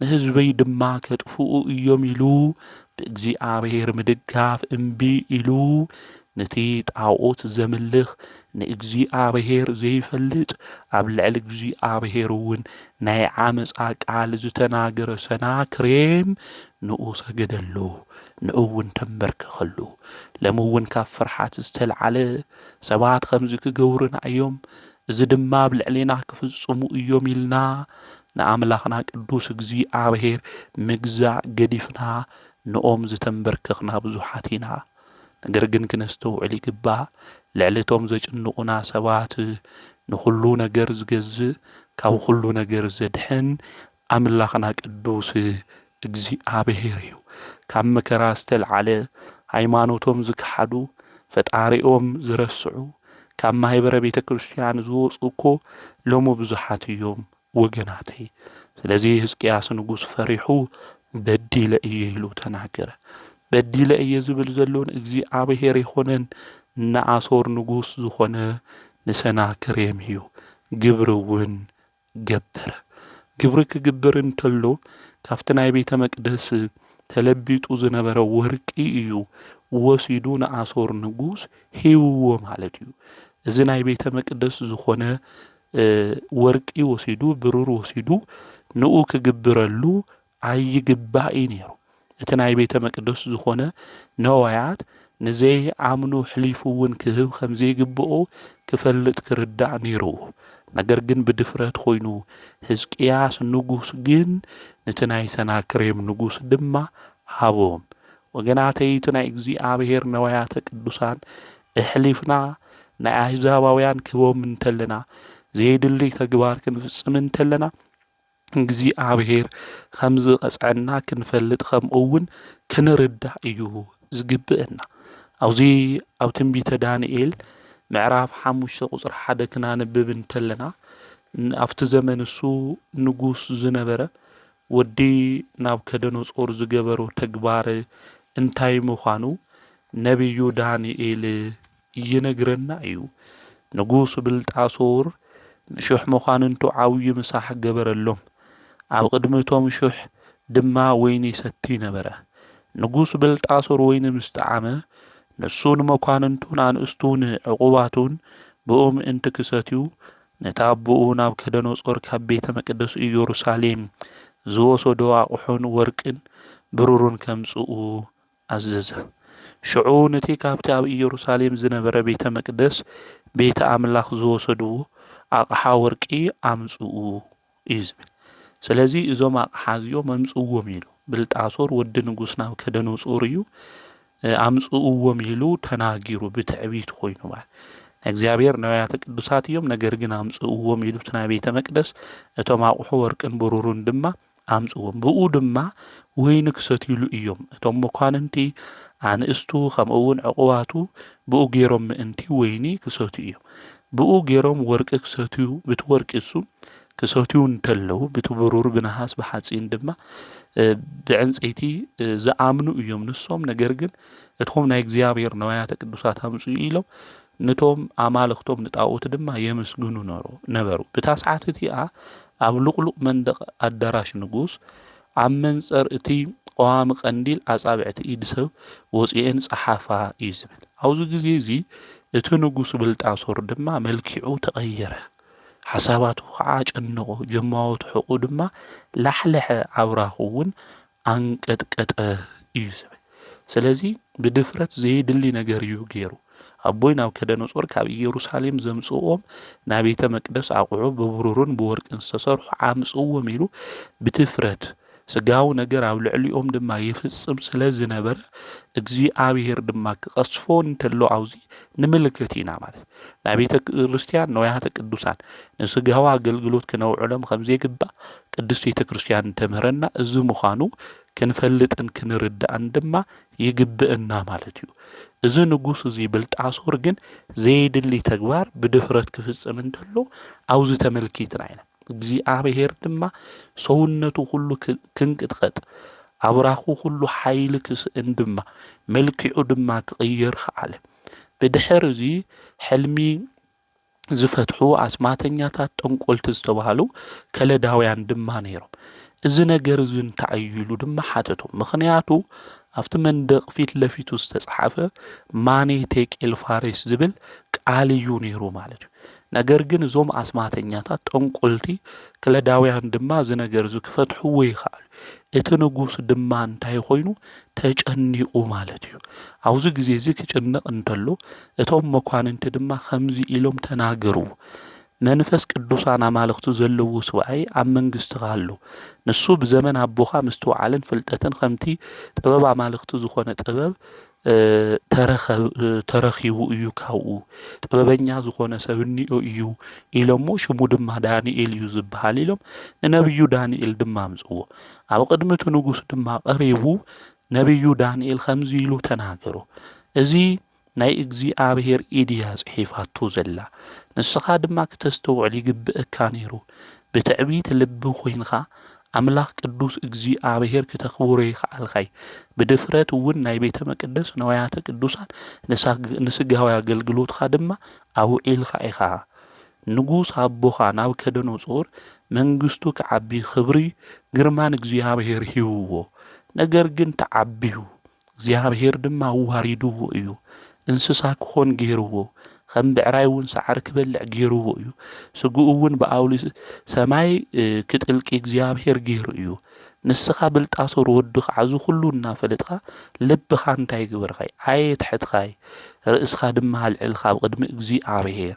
ንህዝበይ ድማ ከጥፍኡ እዮም ኢሉ ብእግዚኣብሔር ምድጋፍ እምቢ ኢሉ፣ ነቲ ጣዖት ዘምልኽ ንእግዚኣብሔር ዘይፈልጥ፣ ኣብ ልዕሊ እግዚኣብሔር እውን ናይ ዓመፃ ቃል ዝተናገረ ሰናክሬም ንኡ ሰገደሉ፣ ንኡ እውን ተንበርከኸሉ። ሎሚ እውን ካብ ፍርሓት ዝተልዓለ ሰባት ከምዚ ክገብሩና እዮም፣ እዚ ድማ ኣብ ልዕሌና ክፍጽሙ እዮም ኢልና ንኣምላኽና ቅዱስ እግዚኣብሔር ምግዛእ ገዲፍና ንኦም ዝተንበርከኽና ብዙሓት ኢና። ነገር ግን ክነስተውዕል ይግባእ። ልዕሊ እቶም ዘጭንቑና ሰባት ንኹሉ ነገር ዝገዝእ፣ ካብ ኩሉ ነገር ዘድሕን ኣምላኽና ቅዱስ እግዚኣብሔር እዩ። ካብ መከራ ዝተልዓለ ሃይማኖቶም ዝከሓዱ፣ ፈጣሪኦም ዝረስዑ፣ ካብ ማህበረ ቤተ ክርስቲያን ዝወፁ እኮ ሎሚ ብዙሓት እዮም ወገናተይ። ስለዚ ህዝቅያስ ንጉስ ፈሪሑ በዲለ እየ ኢሉ ተናገረ። በዲለ እየ ዝብል ዘሎ ንእግዚኣብሔር ይኾነን ንኣሶር ንጉስ ዝኾነ ንሰናክሬም እዩ። ግብሪ እውን ገበረ። ግብሪ ክግብር እንተሎ ካብቲ ናይ ቤተ መቅደስ ተለቢጡ ዝነበረ ወርቂ እዩ ወሲዱ ንኣሶር ንጉስ ሂብዎ ማለት እዩ። እዚ ናይ ቤተ መቅደስ ዝኾነ ወርቂ ወሲዱ ብሩር ወሲዱ ንኡ ክግብረሉ ኣይግባእ እዩ ነይሩ። እቲ ናይ ቤተ መቅደስ ዝኾነ ነዋያት ንዘይኣምኑ ሕሊፉ እውን ክህብ ከም ዘይግብኦ ክፈልጥ ክርዳእ ነይርዎ። ነገር ግን ብድፍረት ኮይኑ ህዝቅያስ ንጉስ ግን ነቲ ናይ ሰናክሬም ንጉስ ድማ ሃቦም። ወገናተይ እቲ ናይ እግዚኣብሔር ነዋያተ ቅዱሳን እሕሊፍና ናይ ኣህዛባውያን ክህቦም እንተለና ዘይድሊ ተግባር ክንፍጽም እንተለና እግዚኣብሔር ከም ዝቐጽዐና ክንፈልጥ ከምኡ እውን ክንርዳእ እዩ ዝግብእና። ኣብዚ ኣብ ትንቢተ ዳንኤል ምዕራፍ ሓሙሽተ ቁጽሪ ሓደ ክናንብብ እንተለና ኣብቲ ዘመን እሱ ንጉስ ዝነበረ ወዲ ናቡከደነጾር ዝገበሮ ተግባር እንታይ ምዃኑ ነቢዩ ዳንኤል ይነግረና እዩ። ንጉስ ብልጣሶር ንሽሕ መኳንንቱ ዓብዪ ምሳሕ ገበረሎም። ኣብ ቅድሚ እቶም ሽሕ ድማ ወይኒ ይሰቲ ነበረ። ንጉስ ብልጣሶር ወይኒ ምስ ጠዓመ ንሱ ንመኳንንቱን ኣንእስቱን ዕቑባቱን ብኡ ምእንቲ ክሰትዩ ነታ ኣቦኡ ናቡከደነጾር ካብ ቤተ መቅደስ ኢየሩሳሌም ዝወሰዶ ኣቑሑን ወርቅን ብሩርን ከምጽኡ ኣዘዘ። ሽዑ ነቲ ካብቲ ኣብ ኢየሩሳሌም ዝነበረ ቤተ መቅደስ ቤተ ኣምላኽ ዝወሰድዎ ኣቕሓ ወርቂ ኣምጽኡ እዩ ዝብል። ስለዚ እዞም ኣቕሓ እዚኦም ኣምጽእዎም ኢሉ ብልጣሶር ወዲ ንጉስ ናቡከደነጾር እዩ ኣምጽእዎም ኢሉ ተናጊሩ ብትዕቢት ኮይኑ ማለት እግዚኣብሔር ነውያተ ቅዱሳት እዮም ነገር ግን ኣምጽእዎም ኢሉ እቲ ናይ ቤተ መቅደስ እቶም ኣቑሑ ወርቅን ብሩርን ድማ ኣምጽእዎም ብኡ ድማ ወይኒ ክሰትዩሉ እዮም እቶም መኳንንቲ ኣንእስቱ ከምኡ እውን ዕቑባቱ ብኡ ገይሮም ምእንቲ ወይኒ ክሰትዩ እዮም ብኡ ገይሮም ወርቂ ክሰትዩ ብቲ ወርቂ እሱ ክሰትዩ እንተለዉ ብቲ ብሩር ብነሃስ ብሓፂን ድማ ብዕንፀይቲ ዝኣምኑ እዮም ንሶም ነገር ግን እቶም ናይ እግዚኣብሔር ነዋያተ ቅዱሳት ኣምፅኡ ኢሎም ነቶም ኣማልኽቶም ንጣኦት ድማ የመስግኑ ነበሩ። ብታ ሰዓት እቲኣ ኣብ ልቑሉቕ መንደቕ ኣዳራሽ ንጉስ፣ ኣብ መንጸር እቲ ቀዋሚ ቀንዲል ኣጻብዕቲ ኢድ ሰብ ወጺኤን ጸሓፋ እዩ ዝብል። ኣብዚ ግዜ እዚ እቲ ንጉስ ብልጣሶር ድማ መልኪዑ ተቐየረ። ሓሳባቱ ኸዓ ጨነቖ፣ ጀማወቱ ሕቑ ድማ ላሕለሐ፣ ኣብራኹ እውን ኣንቀጥቀጠ እዩ ዝብል። ስለዚ ብድፍረት ዘየድሊ ነገር እዩ ገይሩ። ኣቦይ ናቡከደነጾር ካብ ኢየሩሳሌም ዘምጽእዎም ናይ ቤተ መቅደስ ኣቑሑ ብብሩርን ብወርቅን ዝተሰርሑ ኣምጽእዎም ኢሉ ብድፍረት ስጋዊ ነገር ኣብ ልዕሊኦም ድማ ይፍጽም ስለ ዝነበረ እግዚኣብሔር ድማ ክቐስፎ እንተሎ ኣብዚ ንምልከት ኢና ማለት ናይ ቤተ ክርስቲያን ነዋያተ ቅዱሳን ንስጋዊ ኣገልግሎት ክነውዕሎም ከም ዘይግባእ ቅድስት ቤተ ክርስቲያን ተምህረና። እዚ ምዃኑ ክንፈልጥን ክንርዳእን ድማ ይግብእና ማለት እዩ። እዚ ንጉስ እዚ ብልጣሶር ግን ዘይድሊ ተግባር ብድፍረት ክፍጽም እንተሎ ኣብዚ ተመልኪትና ኢና። እግዚኣብሔር ድማ ሰውነቱ ኩሉ ክንቅጥቀጥ ኣብራኹ ኩሉ ሓይሊ ክስእን ድማ መልክዑ ድማ ክቕየር ኸኣለ። ብድሕር እዚ ሕልሚ ዝፈትሑ ኣስማተኛታት ጠንቆልቲ ዝተባህሉ ከለዳውያን ድማ ነይሮም። እዚ ነገር እዚ እንታይ እዩ ኢሉ ድማ ሓተቶም። ምኽንያቱ ኣብቲ መንደቕ ፊት ለፊቱ ዝተጻሓፈ ማኔ ቴቄል ፋሬስ ዝብል ቃል እዩ ነይሩ ማለት እዩ። ነገር ግን እዞም ኣስማተኛታት ጠንቆልቲ ከለዳውያን ድማ እዚ ነገር እዚ ክፈትሕዎ ይኸኣሉ። እቲ ንጉስ ድማ እንታይ ኮይኑ ተጨኒቑ ማለት እዩ። ኣብዚ ግዜ እዚ ክጭነቕ እንተሎ እቶም መኳንንቲ ድማ ከምዚ ኢሎም ተናገርዎ። መንፈስ ቅዱሳን ኣማልኽቲ ዘለዎ ስብኣይ ኣብ መንግስትኻ ኣሎ። ንሱ ብዘመን ኣቦኻ ምስትውዓልን ፍልጠትን ከምቲ ጥበብ ኣማልኽቲ ዝኾነ ጥበብ ተረኺቡ እዩ ካብኡ ጥበበኛ ዝኾነ ሰብ እኒኦ እዩ ኢሎሞ ሽሙ ድማ ዳንኤል እዩ ዝበሃል ኢሎም ንነብዩ ዳንኤል ድማ ኣምፅዎ ኣብ ቅድሚ እቲ ንጉስ ድማ ቀሪቡ ነብዩ ዳንኤል ከምዚ ኢሉ ተናገሮ እዚ ናይ እግዚኣብሔር ኢድ እያ ጽሒፋቶ ዘላ። ንስኻ ድማ ክተስተውዕል ይግብእካ ነይሩ። ብትዕቢት ልቢ ኮይንኻ ኣምላኽ ቅዱስ እግዚኣብሔር ክተኽብሮ ይኸኣልካይ። ብድፍረት እውን ናይ ቤተ መቅደስ ነዋያተ ቅዱሳን ንሳግ-፣ ንስጋዊ ኣገልግሎትካ ድማ ኣውዒልካ ኢኻ። ንጉስ ኣቦኻ ናቡከደነጾር መንግስቱ ክዓቢ ክብሪ ግርማን እግዚኣብሔር ሂብዎ። ነገር ግን ተዓቢዩ፣ እግዚኣብሔር ድማ ኣዋሪድዎ እዩ። እንስሳ ክኾን ገይርዎ፣ ከም ብዕራይ እውን ሰዓር ክበልዕ ገይርዎ እዩ። ስግኡ እውን ብኣውሊ ሰማይ፣ እ፣ ክጥልቂ እግዚኣብሔር ገይሩ እዩ። ንስኻ ብልጣሶር ወዲ ከዓ እዚ ኩሉ እናፈለጥካ ልብኻ እንታይ ግበርካይ? ኣየትሐትካይ? ርእስኻ ድማ ኣልዕልካ ኣብ ቅድሚ እግዚኣብሔር።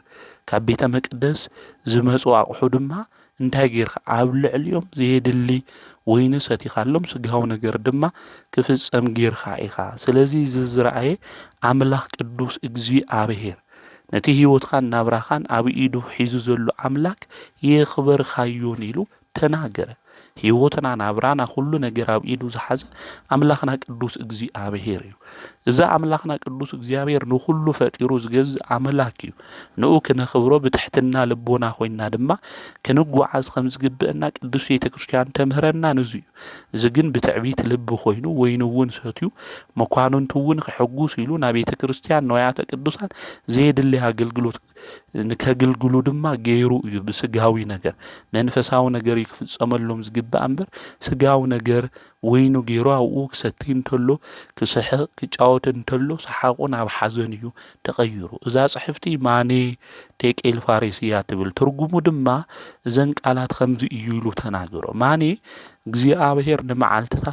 ካብ ቤተ መቅደስ ዝመጹ ኣቑሑ ድማ እንታይ ጌርካ? ኣብ ልዕሊኦም ዘየድሊ ወይኒ ሰቲኻሎም፣ ስጋዊ ነገር ድማ ክፍጸም ጌርካ ኢኻ። ስለዚ እዚ ዝረኣየ ኣምላኽ ቅዱስ እግዚኣብሔር ነቲ ህይወትካን ናብራኻን ኣብ ኢዱ ሒዙ ዘሎ ኣምላክ የኽበርካዮን ኢሉ ተናገረ። ህይወትና ናብራና ኩሉ ነገር ኣብ ኢዱ ዝሓዘ ኣምላኽና ቅዱስ እግዚኣብሔር እዩ። እዚ ኣምላኽና ቅዱስ እግዚኣብሔር ንኹሉ ፈጢሩ ዝገዝእ ኣምላክ እዩ። ንኡ ክነኽብሮ ብትሕትና ልቦና ኮይንና ድማ ክንጓዓዝ ከም ዝግብእና ቅዱስ ቤተ ክርስቲያን ተምህረና ንዙ እዩ። እዚ ግን ብትዕቢት ልቢ ኮይኑ ወይኒ እውን ሰትዩ መኳንንቱ እውን ክሕጉስ ኢሉ ናብ ቤተ ክርስቲያን ንዋያተ ቅዱሳን ዘየድሊ ኣገልግሎት ንከግልግሉ ድማ ገይሩ እዩ ብስጋዊ ነገር። መንፈሳዊ ነገር እዩ ክፍጸመሎም ዝግባእ እምበር ስጋዊ ነገር ወይኑ ገይሩ ኣብኡ ክሰቲ እንተሎ፣ ክስሕቕ ክጫወት እንተሎ ሰሓቑ ናብ ሓዘን እዩ ተቐይሩ። እዛ ጽሕፍቲ ማኔ ቴቄል ፋሬስ እያ ትብል። ትርጉሙ ድማ እዘን ቃላት ከምዚ እዩ ኢሉ ተናገሮ። ማኔ እግዚኣብሔር ንመዓልትታ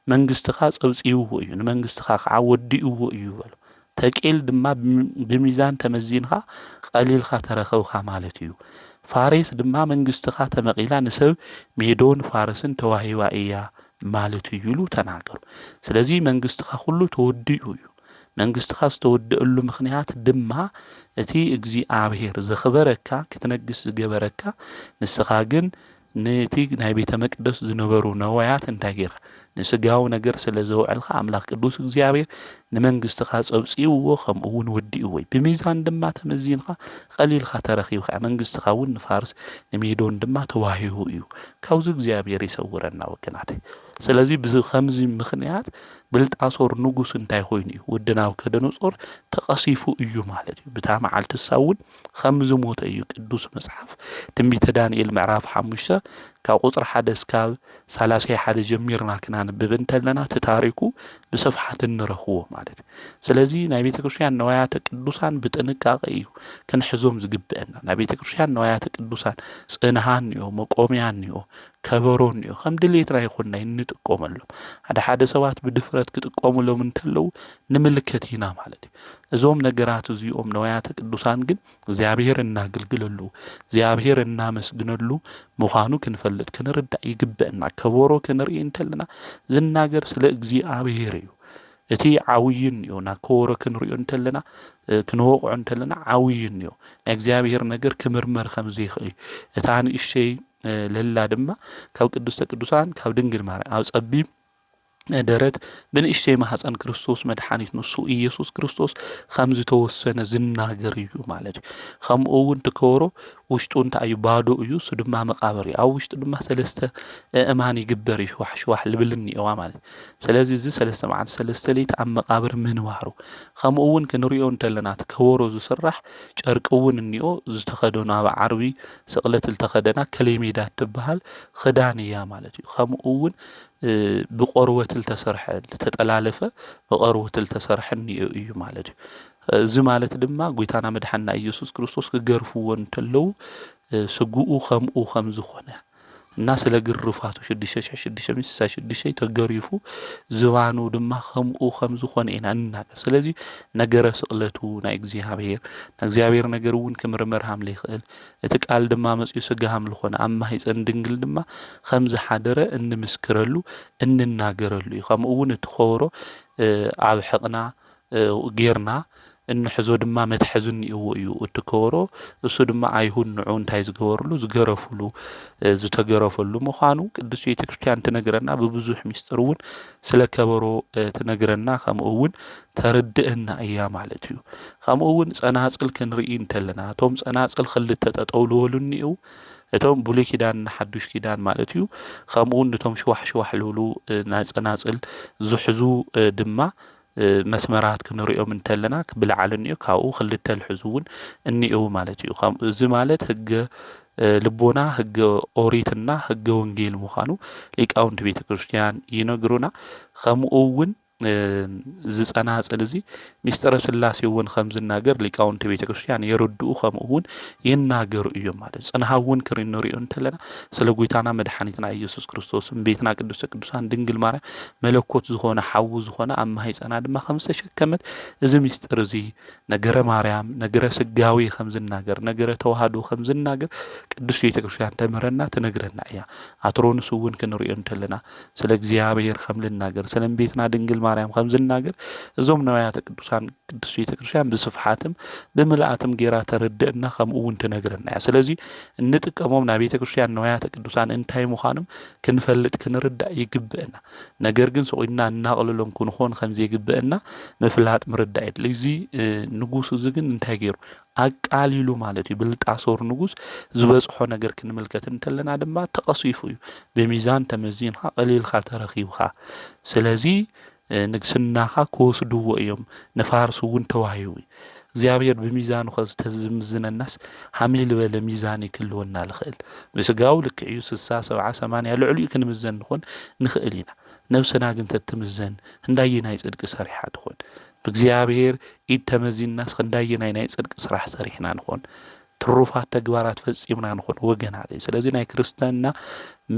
መንግስትኻ ጸብጺብዎ እዩ፣ ንመንግስትኻ ከዓ ወዲእዎ እዩ በሎ። ተቄል ድማ ብሚ-፣ ብሚዛን ተመዚንካ ቀሊልካ ተረኸብካ ማለት እዩ። ፋሬስ ድማ መንግስትኻ ተመቒላ ንሰብ ሜዶን ፋርስን ተዋሂባ እያ ማለት እዩ ኢሉ ተናገሩ። ስለዚ መንግስትኻ ኩሉ ተወዲኡ እዩ። መንግስትኻ ዝተወደአሉ ምኽንያት ድማ እቲ እግዚኣብሔር ዘኽበረካ፣ ክትነግስ ዝገበረካ፣ ንስኻ ግን ነቲ ናይ ቤተ መቅደስ ዝነበሩ ነዋያት እንታይ ጌርካ? ንስጋዊ ነገር ስለ ዘውዐልካ ኣምላኽ ቅዱስ እግዚኣብሔር ንመንግስትኻ ጸብጺብዎ፣ ከምኡ እውን ወዲእዎ እዩ። ብሚዛን ድማ ተመዚንካ ቀሊልካ ተረኺብካ፣ መንግስትኻ እውን ንፋርስ ንሜዶን ድማ ተዋሂቡ እዩ። ካብዚ እግዚኣብሔር ይሰውረና ወገናተይ። ስለዚ ብዚ-፣ ከምዚ ምኽንያት ብልጣሶር ንጉስ እንታይ ኮይኑ እዩ? ወዲ ናቡከደነጾር ተቐሲፉ እዩ ማለት እዩ። ብታ መዓልቲ ንሳ እውን ከም ዝሞተ እዩ ቅዱስ መጽሓፍ ትንቢተ ዳንኤል ምዕራፍ ሓሙሽተ ካብ ቁጽሪ ሓደ እስካብ ሰላሳ ሓደ ጀሚርና ክናንብብ እንተለና እቲ ታሪኩ ብስፍሓት እንረኽቦ ማለት እዩ። ስለዚ ናይ ቤተ ክርስቲያን ነዋያተ ቅዱሳን ብጥንቃቄ እዩ ክንሕዞም ዝግብአና። ናይ ቤተ ክርስቲያን ነዋያተ ቅዱሳን ጽንሃ እኒኦ፣ መቆምያ እኒኦ፣ ከበሮ እኒኦ፣ ከም ድሌትና ይኹን ናይ እንጥቀመሎም። ሓደ ሓደ ሰባት ብድፍረት ክጥቀሙሎም እንተለዉ ንምልከት ኢና ማለት እዩ። እዞም ነገራት እዚኦም ነዋያተ ቅዱሳን ግን እግዚኣብሔር እናግልግለሉ፣ እግዚኣብሔር እናመስግነሉ ምዃኑ ክንፈልጥ ክንርዳእ ይግበአና። ከበሮ ክንርኢ እንተለና ዝናገር ስለ እግዚኣብሔር እዩ። እቲ ዓውዪ እኒኦ፣ ናብ ከበሮ ክንሪኦ እንተለና፣ እ፣ ክንወቕዖ እንተለና ዓውዪ እኒኦ። ናይ እግዚኣብሔር ነገር ክምርመር ከም ዘይኽእል እዩ። እታ ንእሽተይ፣ እ፣ ለላ ድማ ካብ ቅድስተ ቅዱሳን ካብ ድንግል ማርያም ኣብ ጸቢብ ደረት ብንእሽተይ ማህፀን ክርስቶስ መድሓኒት ንሱ ኢየሱስ ክርስቶስ ከም ዝተወሰነ ዝናገር እዩ ማለት እዩ። ከምኡ እውን እቲ ከበሮ ውሽጡ እንታይ እዩ? ባዶ እዩ፣ እሱ ድማ መቃብር እዩ። ኣብ ውሽጡ ድማ ሰለስተ ኣእማን ይግበር እዩ፣ ሽዋሕ ሽዋሕ ልብል እኒኦዋ ማለት እዩ። ስለዚ እዚ ሰለስተ መዓልቲ ሰለስተ ለይቲ ኣብ መቃብር ምንባሩ፣ ከምኡ እውን ክንሪኦ እንተለና እቲ ከበሮ ዝስራሕ ጨርቂ እውን እኒኦ፣ ዝተኸደኑ ኣብ ዓርቢ ስቕለት ዝተኸደና ከሌሜዳ እትበሃል ክዳን እያ ማለት እዩ። ከምኡ እውን እ፣ ብቆርበት ዝተሰርሐ፣ ዝተጠላለፈ ብቆርበት ዝተሰርሐ እኒኦ እዩ ማለት እዩ። እዚ ማለት ድማ ጎይታና መድሓንና ኢየሱስ ክርስቶስ ክገርፍዎ እንተለዉ፣ እ፣ ስግኡ ከምኡ ከም ዝኾነ እና ስለ ግርፋቱ ሽዱሽተ ሽሕን ሽዱሽተ ሚእትን ስሳን ሽዱሽተን ተገሪፉ ዝባኑ ድማ ከምኡ ከም ዝኾነ ኢና እንናገር። ስለዚ ነገረ ስቕለቱ ናይ እግዚኣብሔር፣ ናይ እግዚኣብሔር ነገር እውን ክምርመር ሃም ዘይኽእል፣ እቲ ቃል ድማ መጺኡ ስጋ ሃም ዝኾነ ኣብ ማህፀን ድንግል ድማ ከም ዝሓደረ እንምስክረሉ እንናገረሉ እዩ። ከምኡ እውን እቲ ከበሮ፣ እ፣ ኣብ ሕቕና፣ እ፣ ጌርና፣ እንሕዞ ድማ መትሐዚ እኒእዎ እዩ። እቲ ከበሮ እሱ ድማ ኣይሁድ ንዑ እንታይ ዝገበርሉ፣ ዝገረፍሉ፣ እ፣ ዝተገረፈሉ ምዃኑ ቅዱስ ቤተክርስቲያን ትነግረና። ብብዙሕ ሚስጥር እውን ስለ ከበሮ፣ እ፣ ትነግረና፣ ከምኡ እውን ተርድእና እያ ማለት እዩ። ከምኡ እውን ጸናጽል ክንርኢ እንተለና፣ እቶም ጸናጽል ክልተ ጠጠው ልበሉ እኒእው፣ እቶም ብሉይ ኪዳን ንሓዱሽ ኪዳን ማለት እዩ። ከምኡ እውን ነቶም ሽዋሕ ሽዋሕ ልብሉ፣ እ፣ ናይ ጸናጽል ዝሕዙ፣ እ፣ ድማ፣ እ፣ መስመራት ክንሪኦም እንተለና፣ ብላዕሊ እኒኦ፣ ካብኡ ክልተ ልሕዙ እውን እኒእው ማለት እዩ። ከም-፣ እዚ ማለት ህገ፣ እ፣ ልቦና፣ ህገ ኦሪትና ህገ ወንጌል ምዃኑ ሊቃውንቲ ቤተ ክርስቲያን ይነግሩና። ከምኡ እውን፣ እ፣ እዚ ጸናጽል እዚ ሚስጥረ ስላሴ እውን ከም ዝናገር ሊቃውንቲ ቤተ ክርስቲያን የረድኡ፣ ከምኡ እውን ይናገሩ እዮም ማለት እዩ። ጽንሃ እውን ክሪ-፣ ንሪኦ እንተለና ስለ ጎይታና መድሓኒትና ኢየሱስ ክርስቶስ እመቤትና ቅድስተ ቅዱሳን ድንግል ማርያም መለኮት ዝኾነ ሓዉ ዝኾነ ኣብ ማህፀና ድማ ከም ዝተሸከመት እዚ ሚስጥር እዚ ነገረ ማርያም፣ ነገረ ስጋዌ ከም ዝናገር፣ ነገረ ተዋህዶ ከም ዝናገር ቅዱስ ቤተ ክርስቲያን ተምህረና ትነግረና እያ። ኣትሮንስ እውን ክንሪኦ እንተለና ስለ እግዚኣብሔር ከም ልናገር፣ ስለ እመቤትና ድንግል ማርያም ከም ዝናገር እዞም ነዋያተ ቅዱሳን ቅዱስ ቤተ ክርስቲያን ብስፍሓትም ብምልኣትም ጌራ ተረድእና ከምኡ እውን ትነግረና እያ። ስለዚ እንጥቀሞም ናይ ቤተ ክርስቲያን ነዋያተ ቅዱሳን እንታይ ምዃኖም ክንፈልጥ ክንርዳእ ይግብእና። ነገር ግን ሰቑድና እናቕልሎም ክንኾን ከም ዘይግብእና ምፍላጥ ምርዳእ የድሊ። እዚ፣ እ፣ ንጉስ እዚ ግን እንታይ ገይሩ? ኣቃሊሉ ማለት እዩ። ብልጣሶር ንጉስ ዝበጽሖ ነገር ክንምልከት እንተለና ድማ ተቐሲፉ እዩ። ብሚዛን ተመዚንካ ቀሊልካ ተረኺብካ። ስለዚ፣ እ፣ ንግስናኻ ክወስድዎ እዮም። ንፋርስ እውን ተዋሂቡ እዩ። እግዚኣብሔር ብሚዛኑ ከዝተዝምዝነናስ ሃመይ ዝበለ ሚዛን እዩ ክህልወና ዝኽእል። ብስጋዊ ልክዕ እዩ፣ ስሳ፣ ሰብዓ፣ ሰማንያ ልዕሊኡ ክንምዘን ንኾን ንኽእል ኢና። ነብስና ግን ተትምዘን፣ ክንዳየናይ ጽድቂ ሰሪሓ ትኾን? ብእግዚኣብሔር ኢድ ተመዚንናስ ክንዳየናይ ናይ ጽድቂ ስራሕ ሰሪሕና ንኾን? ትሩፋት ተግባራት ፈጺምና ንኾን ወገናተይ? ስለዚ ናይ ክርስትና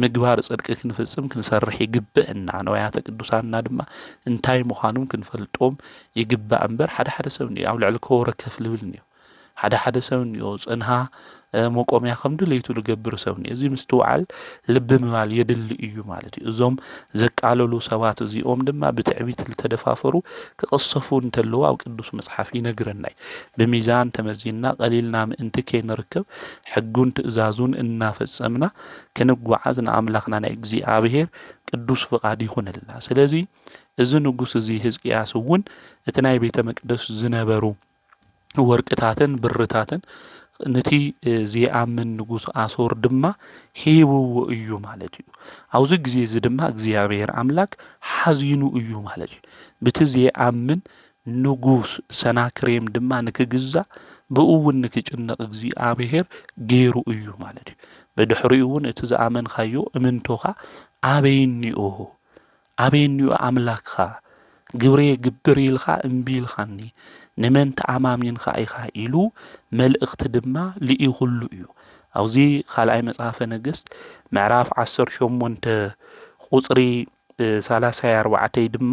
ምግባር ጽድቂ ክንፍጽም ክንሰርሕ ይግብእና። ነዋያተ ቅዱሳንና ድማ እንታይ ምዃኖም ክንፈልጦም ይግባእ እምበር፣ ሓደ ሓደ ሰብ እኒኦ ኣብ ልዕሊ ከበሮ ከፍ ልብል እኒኦ። ሓደ ሓደ ሰብ እኒኦ ጽንሃ፣ እ፣ መቆምያ ከም ድሌቱ ዝገብር ሰብ እኒኦ። እዚ ምስትውዓል ልቢ ምባል የድሊ እዩ ማለት እዩ። እዞም ዘቃለሉ ሰባት እዚኦም ድማ ብትዕቢት ዝተደፋፈሩ ክቕሰፉ እንተለዉ ኣብ ቅዱስ መጽሓፍ ይነግረና እዩ። ብሚዛን ተመዚንና ቀሊልና ምእንቲ ከይንርከብ ሕጉን ትእዛዙን እናፈጸምና ክንጓዓዝ ንኣምላኽና ናይ እግዚኣብሔር ቅዱስ ፍቓድ ይኹንልና። ስለዚ እዚ ንጉስ እዚ ህዝቅያስ እውን እቲ ናይ ቤተ መቅደስ ዝነበሩ ወርቅታትን ብርታትን ነቲ፣ እ፣ ዘይኣምን ንጉስ ኣሶር ድማ ሂብዎ እዩ ማለት እዩ። ኣብዚ ግዜ እዚ ድማ እግዚኣብሔር ኣምላክ ሓዚኑ እዩ ማለት እዩ። ብቲ ዘይኣምን ንጉስ ሰናክሬም ድማ ንክግዛእ ብኡ እውን ንክጭነቕ እግዚኣብሔር ገይሩ እዩ ማለት እዩ። ብድሕሪኡ እውን እቲ ዝኣመንካዮ እምንቶኻ ኣበይ እኒኦ? ኣበይ እኒኦ ኣምላክኻ? ግብሪ የግብር ኢልካ እምቢ ኢልካኒ፣ ንመን ተኣማሚንካ ኢኻ? ኢሉ መልእኽቲ ድማ ልኢኹሉ እዩ። ኣብዚ ካልኣይ መጽሓፈ ነገስት ምዕራፍ ዓሰርተ ሸሞንተ ቁጽሪ፣ እ፣ ሰላሳይ ኣርባዕተይ ድማ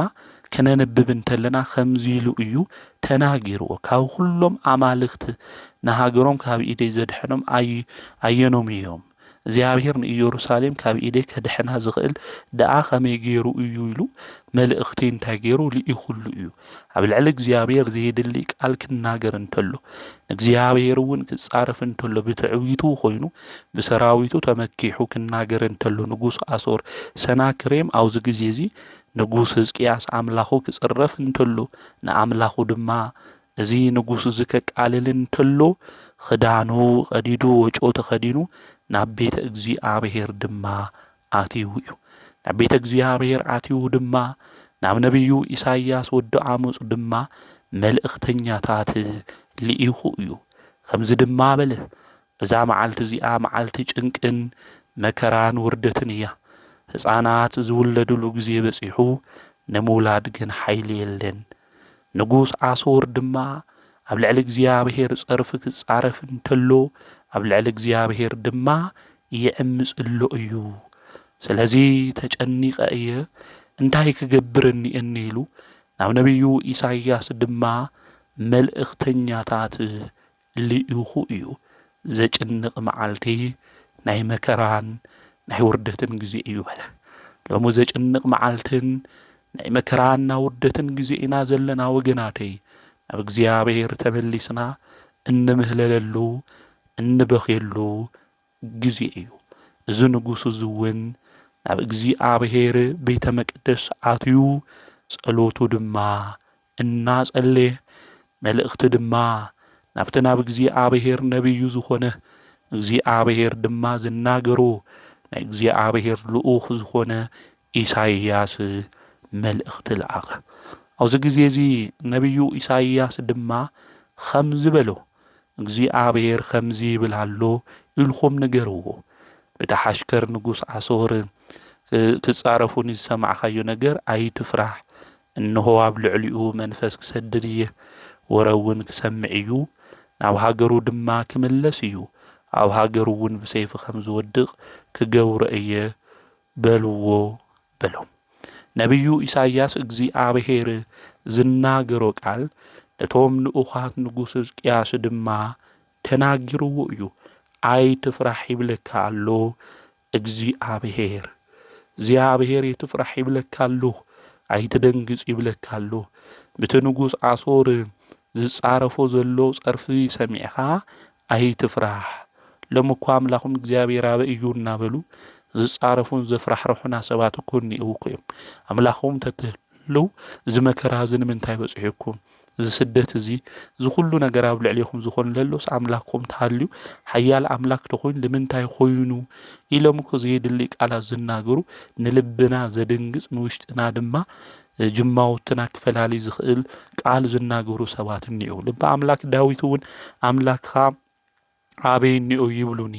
ከነንብብ እንተለና ከምዚ ኢሉ እዩ ተናጊርዎ። ካብ ኩሎም ኣማልኽቲ ንሃገሮም ካብ ኢደይ ዘድሐኖም ኣይ-፣ ኣየኖም እዮም? እግዚኣብሔር ንኢየሩሳሌም ካብ ኢደይ ከድሕና ዝኽእል ደኣ ከመይ ገይሩ እዩ? ኢሉ መልእኽቲ እንታይ ገይሩ? ልኢኹሉ እዩ። ኣብ ልዕሊ እግዚኣብሔር ዘየድሊ ቃል ክናገር እንተሎ፣ ንእግዚኣብሔር እውን ክጻረፍ እንተሎ፣ ብትዕቢቱ ኮይኑ፣ ብሰራዊቱ ተመኪሑ ክናገር እንተሎ፣ ንጉስ ኣሶር ሰናክሬም ኣብዚ ግዜ እዚ ንጉስ ህዝቅያስ ኣምላኹ ክጽረፍ እንተሎ፣ ንኣምላኹ ድማ እዚ ንጉስ እዚ ከቃልል እንተሎ፣ ክዳኑ ቀዲዱ፣ ወጮ ተኸዲኑ፣ ናብ ቤተ እግዚኣብሔር ድማ ኣትዩ እዩ። ናብ ቤተ እግዚኣብሔር ኣትዩ ድማ፣ ናብ ነቢዩ ኢሳይያስ ወዲ ኣሞጽ ድማ መልእኽተኛታት ልኢኹ እዩ። ከምዚ ድማ በለ፣ እዛ መዓልቲ እዚኣ መዓልቲ ጭንቅን መከራን ውርደትን እያ። ህፃናት ዝውለድሉ ግዜ በፂሑ፣ ንምውላድ ግን ሓይሊ የለን። ንጉስ ኣሶር ድማ ኣብ ልዕሊ እግዚኣብሔር ጸርፊ ክጻረፍ እንተሎ፣ ኣብ ልዕሊ እግዚኣብሔር ድማ ይዕምጽ ኣሎ እዩ። ስለዚ ተጨኒቐ እየ፣ እንታይ ክገብር እኒአኒ? ኢሉ ናብ ነቢዩ ኢሳይያስ ድማ መልእኽተኛታት ልኢኹ እዩ። ዘጭንቕ መዓልቲ፣ ናይ መከራን ናይ ውርደትን ግዜ እዩ በለ። ሎሚ ዘጭንቕ መዓልትን ናይ መከራን ናይ ውርደትን ግዜ ኢና ዘለና ወገናተይ። ናብ እግዚኣብሔር ተመሊስና እንምህለለሉ፣ እንበኽየሉ ግዜ እዩ። እዚ ንጉስ እዚ እውን ናብ እግዚኣብሔር ቤተ መቅደስ ኣትዩ፣ ጸሎቱ ድማ እናጸለየ፣ መልእኽቲ ድማ ናብቲ ናብ እግዚኣብሔር ነቢዩ ዝኾነ፣ እግዚኣብሔር ድማ ዝናገሮ ናይ እግዚኣብሔር ልኡኽ ዝኾነ ኢሳይያስ መልእኽቲ ለኣኸ። ኣብዚ ግዜ እዚ ነቢዩ ኢሳይያስ ድማ ኸምዚ በሎ፣ እግዚኣብሔር ኸምዚ ይብል ኣሎ ኢልኹም ንገርዎ። በቲ ሓሽከር ንጉስ ኣሶር ክ-፣ ክጻረፉኒ ዝሰማዕካዮ ነገር ኣይትፍራሕ። እንሆ ኣብ ልዕሊኡ መንፈስ ክሰድድ እየ፣ ወረ እውን ክሰምዕ እዩ፣ ናብ ሃገሩ ድማ ክምለስ እዩ። ኣብ ሃገሩ እውን ብሰይፊ ከም ዝወድቕ ክገብሮ እየ በልዎ በሎም። ነቢዩ ኢሳይያስ እግዚኣብሔር ዝናገሮ ቃል ነቶም ልኡኻት ንጉስ ሕዝቅያስ ድማ ተናጊርዎ እዩ። ኣይትፍራሕ ይብለካ ኣሎ እግዚኣብሔር። እግዚኣብሔር ይትፍራሕ ይብለካ ኣሎ፣ ኣይትደንግጽ ይብለካ ኣሎ። ብቲ ንጉስ ኣሶር ዝጻረፎ ዘሎ ጸርፊ ሰሚዕኻ ኣይትፍራሕ። ሎሚ እኳ ኣምላኹም እግዚኣብሔር ኣበይ እዩ እናበሉ ዝጻረፉን ዘፍራሕርሑና ሰባት እኮ እኒአው እኮ እዮም። ኣምላኽኩም ተትህልው እዚ መከራ እዚ ንምንታይ በጺሑኩም? እዚ ስደት እዚ፣ እዚ ኩሉ ነገር ኣብ ልዕሌኹም ዝኾን ለሎስ ኣምላኽኩም ተሃልዩ፣ ሓያል ኣምላኽ ተኾይኑ ንምንታይ ኾይኑ? ኢሎም እኮ ዘየድሊ ቃላት ዝናገሩ፣ ንልብና ዘደንግጽ፣ ንውሽጥና ድማ ጅማውትና ክፈላሊ ዝኽእል ቃል ዝናገሩ ሰባት እኒአው። ልበ ኣምላክ ዳዊት እውን ኣምላክኻ ኣበይ እኒኦ ይብሉኒ፣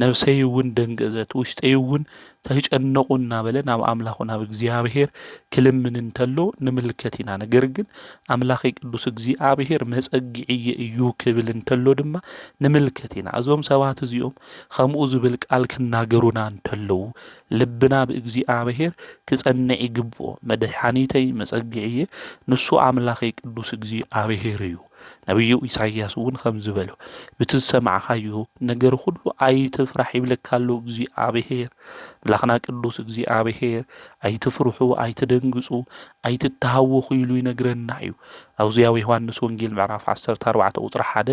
ነብሰይ እውን ደንገጸት፣ ውሽጠይ እውን ተጨነቑ እናበለ ናብ ኣምላኹ ናብ እግዚኣብሔር ክልምን እንተሎ ንምልከት ኢና። ነገር ግን ኣምላኸይ ቅዱስ እግዚኣብሔር መጸግዕየ እዩ ክብል እንተሎ ድማ ንምልከት ኢና። እዞም ሰባት እዚኦም ከምኡ ዝብል ቃል ክናገሩና እንተለዉ ልብና ብእግዚኣብሔር ክጸንዕ ይግብኦ። መድሓኒተይ መጸግዕየ ንሱ ኣምላኸይ ቅዱስ እግዚኣብሔር እዩ። ነቢዩ ኢሳይያስ እውን ከምዚ በሎ፣ ብቲ ዝሰማዕካዮ ነገር ኩሉ ኣይትፍራሕ ይብለካ ኣሎ እግዚኣብሔር። ኣምላኽና ቅዱስ እግዚኣብሔር፣ ኣይትፍርሑ፣ ኣይትደንግጹ፣ ኣይትተሃወኹ ኢሉ ይነግረና እዩ። ኣብዚ ኣብ ዮሃንስ ወንጌል ምዕራፍ ዓሰርተ ኣርባዕተ ቁጽሪ ሓደ፣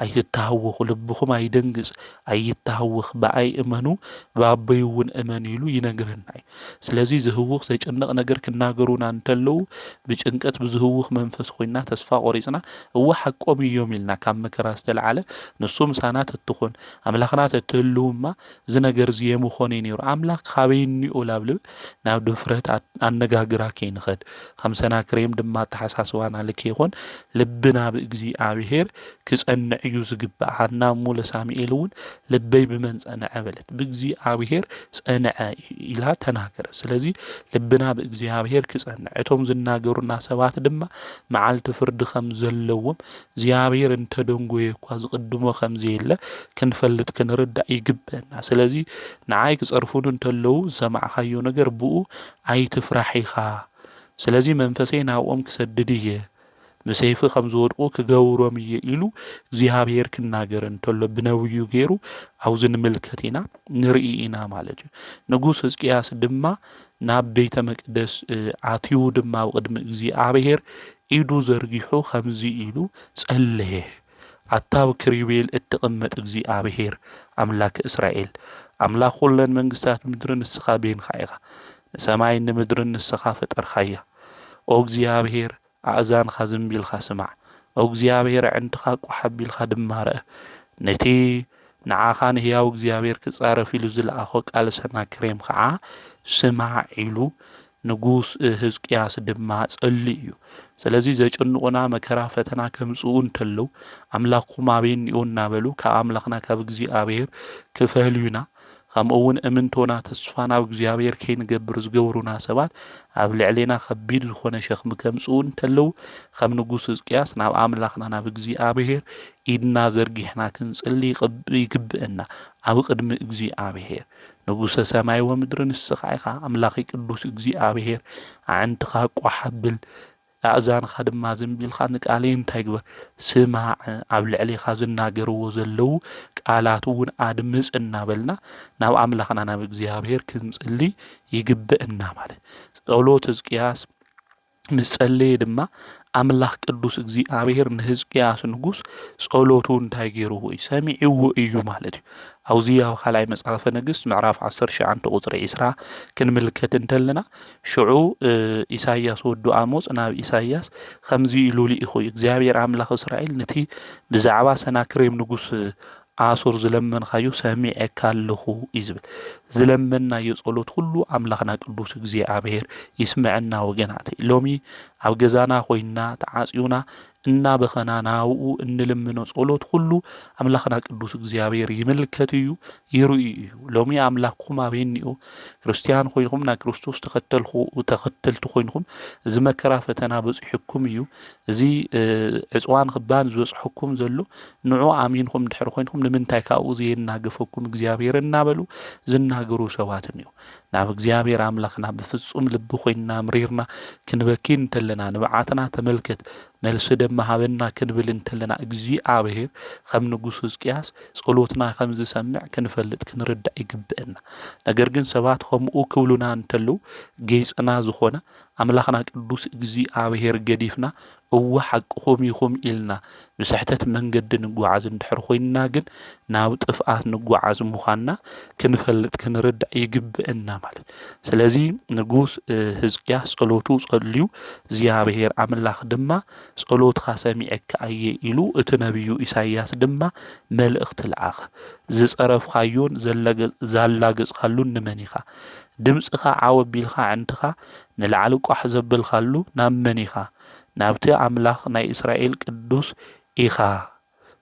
ኣይትተሃወኹ፣ ልብኹም ኣይደንግጽ፣ ኣይተሃወኽ፣ ብኣይ እመኑ፣ ብኣቦይ እውን እመኑ ኢሉ ይነግረና እዩ። ስለዚ ዝህውኽ ዘጨንቕ ነገር ክናገሩና እንተለዉ፣ ብጭንቀት ብዝህውኽ መንፈስ ኮይና ተስፋ ቆሪጽና፣ እወ ሓቆም እዮም ኢልና ካብ መከራ ዝተልዓለ ንሱ ምሳና ተትኾን ኣምላኽና ተትህልውማ እዚ ነገር እዚ የምኾነ ነይሩ። ኣምላኽ ካበይ እኒኦ ላብ ልብል ናብ ድፍረት ኣት-፣ ኣነጋግራ ከይንኸድ፣ ከም ሰናክሬም ድማ ኣተሓሳስባና ልክ ይኾን ልብና ብእግዚኣብሔር ክጸንዕ እዩ ዝግባእ። ሃና እሞ ለሳሙኤል እውን ልበይ ብመን ጸንዐ በለት፣ ብእግዚኣብሔር ጸንዐ ኢላ ተናገረ። ስለዚ ልብና ብእግዚኣብሔር ክጸንዕ፣ እቶም ዝናገሩና ሰባት ድማ መዓልቲ ፍርዲ ከም ዘለዎም፣ እግዚኣብሔር እንተደንጎየ እኳ ዝቕድሞ ከም ዘየለ ክንፈልጥ ክንርዳእ ይግበአና። ስለዚ ንዓይ ክጸርፉኒ እንተለዉ ዝሰማዕካዮ ነገር ብኡ ኣይትፍራሕ ኢኻ። ስለዚ መንፈሰይ ናብኦም ክሰድድ እየ። ብሰይፊ ከም ዝወድቁ ክገብሮም እየ ኢሉ እግዚኣብሔር ክናገር እንተሎ ብነብዩ ገይሩ ኣብዚ ንምልከት ኢና፣ ንርኢ ኢና ማለት እዩ። ንጉስ ህዝቅያስ ድማ ናብ ቤተ መቅደስ፣ እ፣ ኣትዩ ድማ ኣብ ቅድሚ እግዚኣብሔር ኢዱ ዘርጊሑ ከምዚ ኢሉ ጸለየ። ኣታ ኣብ ክሩቤል እትቕመጥ እግዚኣብሔር ኣምላክ እስራኤል፣ ኣምላኽ ኩለን መንግስታት ምድሪ ንስኻ ቤንኻ ኢኻ። ንሰማይን ንምድርን ንስኻ ፈጠርካያ። ኦ እግዚኣብሔር፣ ኣእዛንኻ ዝንቢልካ ስማዕ። ኦ እግዚኣብሔር፣ ኣዕንትኻ ቋሕ ኣቢልካ ድማ ርአ። ነቲ ንዓኻ ንህያው እግዚኣብሔር ክጻረፍ ኢሉ ዝለኣኾ ቃል ሰናክሬም ኸዓ ስማዕ ኢሉ ንጉስ ህዝቅያስ ድማ ጸልዩ እዩ። ስለዚ ዘጨንቑና መከራ፣ ፈተና ከምጽኡ እንተለዉ፣ ኣምላኽኩም ኣበይ እኒኦ እናበሉ ካብ ኣምላኽና ካብ እግዚኣብሔር ክፈልዩና፣ ከምኡ እውን እምንቶና ተስፋና ኣብ እግዚኣብሔር ከይንገብር ዝገብሩና ሰባት ኣብ ልዕሌና ከቢድ ዝኾነ ሸኽሚ ከምጽኡ እንተለዉ፣ ከም ንጉስ ህዝቅያስ ናብ ኣምላኽና ናብ እግዚኣብሔር ኢድና ዘርጊሕና ክንጽሊ ይቕብ-፣ ይግብእና። ኣብ ቅድሚ እግዚኣብሔር፣ ንጉሰ ሰማይ ወምድሪ ንስኻ ኢኻ ኣምላኸይ ቅዱስ እግዚኣብሔር፣ ኣዕንትኻ ቋሕ ኣብል፣ ኣእዛንኻ ድማ ዝንቢልካ ንቃለይ እንታይ ግበር፣ ስማዕ፣ ኣብ ልዕሌኻ ዝናገርዎ ዘለዉ ቃላት እውን ኣድምጽ እናበልና ናብ ኣምላኽና ናብ እግዚኣብሔር ክንጽሊ ይግብእና ማለት። ጸሎት ህዝቅያስ ምስ ጸለየ ድማ ኣምላኽ ቅዱስ እግዚኣብሔር ንህዝቅያስ ንጉስ ጸሎቱ እንታይ ገይርዎ እዩ? ሰሚዕዎ እዩ ማለት እዩ። ኣብዚ ኣብ ካልኣይ መጽሓፈ ነገስት ምዕራፍ ዓሰርተ ትሽዓተ ቁጽሪ ዕስራ ክንምልከት እንተለና፣ ሽዑ፣ እ፣ ኢሳይያስ ወዱ ኣሞጽ ናብ ኢሳይያስ ከምዚ ኢሉ ልኢኹ እዩ፣ እግዚኣብሔር ኣምላኽ እስራኤል ነቲ ብዛዕባ ሰናክሬም ንጉስ ኣሶር ዝለመንካዮ ሰሚዐካ ኣለኹ እዩ ዝብል። ዝለመንናዮ ጸሎት ኩሉ ኣምላኽና ቅዱስ እግዚኣብሔር ይስምዐና ወገናተይ። ሎሚ ኣብ ገዛና ኮይንና ተዓጽዩና እናበኸና ናብኡ እንልምኖ ጸሎት ኩሉ ኣምላኽና ቅዱስ እግዚኣብሔር ይምልከት እዩ፣ ይርኢ እዩ። ሎሚ ኣምላኽኩም ኣበይ እኒኦ? ክርስትያን ኮይንኩም ናይ ክርስቶስ ተኸተልኩ-፣ ተኸተልቲ ኮይንኩም እዚ መከራ ፈተና በጺሑኩም እዩ። እዚ፣ እ፣ ዕጽዋን ክባን ዝበጽሐኩም ዘሎ ንዑ ኣሚንኩም ድሕሪ ኮይንኩም ንምንታይ ካብኡ ዘየናገፈኩም እግዚኣብሔር እናበሉ ዝናገሩ ሰባት እኒኦ። ናብ እግዚኣብሔር ኣምላኽና ብፍጹም ልቢ ኮይንና ምሪርና ክንበኪ እንተለና ንብዓትና ተመልከት፣ መልሲ ድማ ሃበና ክንብል እንተለና እግዚኣብሔር ከም ንጉስ ህዝቅያስ ጸሎትና ከም ዝሰምዕ ክንፈልጥ ክንርዳእ ይግብአና። ነገር ግን ሰባት ከምኡ ክብሉና እንተለዉ ጌጽና ዝኾነ ኣምላኽና ቅዱስ እግዚኣብሔር ገዲፍና እወ ሓቅኹም ኢኹም ኢልና ብስሕተት መንገዲ ንጓዓዝ እንድሕር ኮይንና ግን ናብ ጥፍኣት ንጓዓዝ ምዃንና ክንፈልጥ ክንርዳእ ይግብአና ማለት። ስለዚ ንጉስ፣ እ፣ ህዝቅያስ ጸሎቱ ጸልዩ እግዚኣብሔር ኣምላኽ ድማ ጸሎትካ ሰሚዐካ እየ ኢሉ እቲ ነቢዩ ኢሳይያስ ድማ መልእኽቲ ለኣኸ። ዝጸረፍካዮን ዘለገ-፣ ዛላገጽካሉን ንመን ኢኻ? ድምጽኻ ዓው ኣቢልካ ኣዕንትኻ ንላዕሊ ቋሕ ዘበልካሉ ናብ መን ኢኻ? ናብቲ ኣምላኽ ናይ እስራኤል ቅዱስ ኢኻ።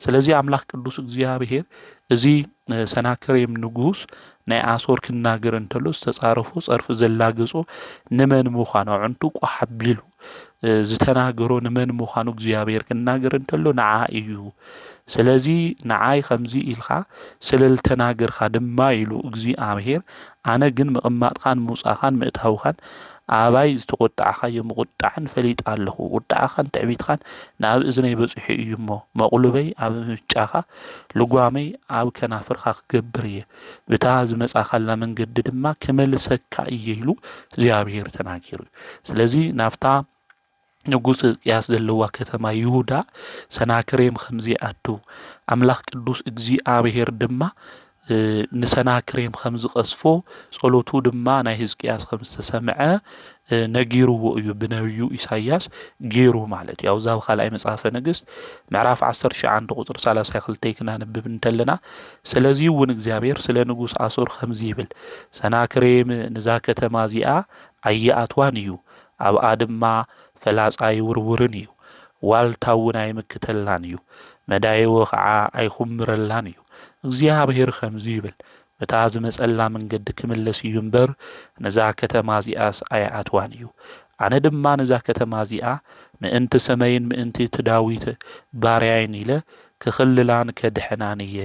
ስለዚ ኣምላኽ ቅዱስ እግዚኣብሔር እዚ፣ እ፣ ሰናክሬም ንጉስ ናይ ኣሶር ክናገር እንተሎ ዝተጻረፎ ጸርፊ ዘላገጾ ንመን ምዃኑ ኣዕንቱ ቋሕ ኣቢሉ፣ እ፣ ዝተናገሮ ንመን ምዃኑ እግዚኣብሔር ክናገር እንተሎ ንዓ እዩ። ስለዚ ንዓይ ከምዚ ኢልካ ስለ ዝተናገርካ ድማ ኢሉ እግዚኣብሔር፣ ኣነ ግን ምቕማጥካን ምውጻእካን ምእታውካን ኣባይ ዝተቆጣዕካዮ ምቁጣዕን ፈሊጠ ኣለኹ። ቁጣዕካን ትዕቢትካን ናብ እዝነይ በጺሑ እዩ እሞ፣ መቑልበይ ኣብ ኣፍንጫኻ፣ ልጓመይ ኣብ ከናፍርካ ክገብር እየ። ብታ ዝመጻኻላ መንገዲ ድማ ክመልሰካ እየ ኢሉ እግዚኣብሔር ተናጊሩ እዩ። ስለዚ ናብታ ንጉስ ህዝቅያስ ዘለዋ ከተማ ይሁዳ ሰናክሬም ከም ዘይኣቱ፣ ኣምላኽ ቅዱስ እግዚኣብሔር ድማ፣ እ፣ ንሰናክሬም ከም ዝቐስፎ፣ ጸሎቱ ድማ ናይ ህዝቅያስ ከም ዝተሰምዐ፣ እ፣ ነጊርዎ እዩ፣ ብነቢዩ ኢሳይያስ ገይሩ ማለት እዩ። ኣብዛ ኣብ ካልኣይ መጽሓፈ ነገስት ምዕራፍ ዓሰርተ ትሽዓተ ቁጽሪ ሰላሳ ክልተ ክናንብብ እንተለና፣ ስለዚ እውን እግዚኣብሔር ስለ ንጉስ ኣሶር ከምዚ ይብል፣ ሰናክሬም ንዛ ከተማ እዚኣ ኣይኣትዋን እዩ፣ ኣብኣ ድማ ፈላጻ ኣይውርውርን እዩ፣ ዋልታ እውን ኣይምክተላን እዩ፣ መዳየዊ ኸዓ ኣይኹምረላን እዩ። እግዚኣብሔር ከምዚ ይብል፣ በታ ዝመጸላ መንገዲ ክምለስ እዩ እምበር፣ ነዛ ከተማ እዚኣስ ኣይኣትዋን እዩ። ኣነ ድማ ነዛ ከተማ እዚኣ ምእንቲ ስመይን ምእንቲ እቲ ዳዊት ባርያይን ኢለ ክኽልላን ከድሕናን እየ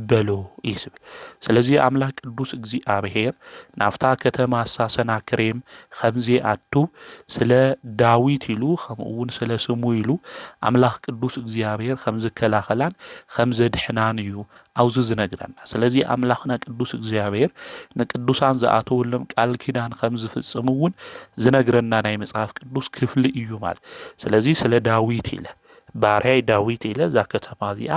በሎ እዩ ዝብል። ስለዚ ኣምላኽ ቅዱስ እግዚኣብሔር ናብታ ከተማ እሳ ሰናክሬም ከም ዘይኣቱ ስለ ዳዊት ኢሉ ከምኡ እውን ስለ ስሙ ኢሉ ኣምላኽ ቅዱስ እግዚኣብሔር ከም ዝከላኸላን ከም ዘድሕናን እዩ ኣብዚ ዝነግረና። ስለዚ ኣምላኽና ቅዱስ እግዚኣብሔር ንቅዱሳን ዝኣተወሎም ቃል ኪዳን ከም ዝፍጽም እውን ዝነግረና ናይ መጽሓፍ ቅዱስ ክፍሊ እዩ ማለት። ስለዚ ስለ ዳዊት ኢለ ባርያይ ዳዊት ኢለ እዛ ከተማ እዚኣ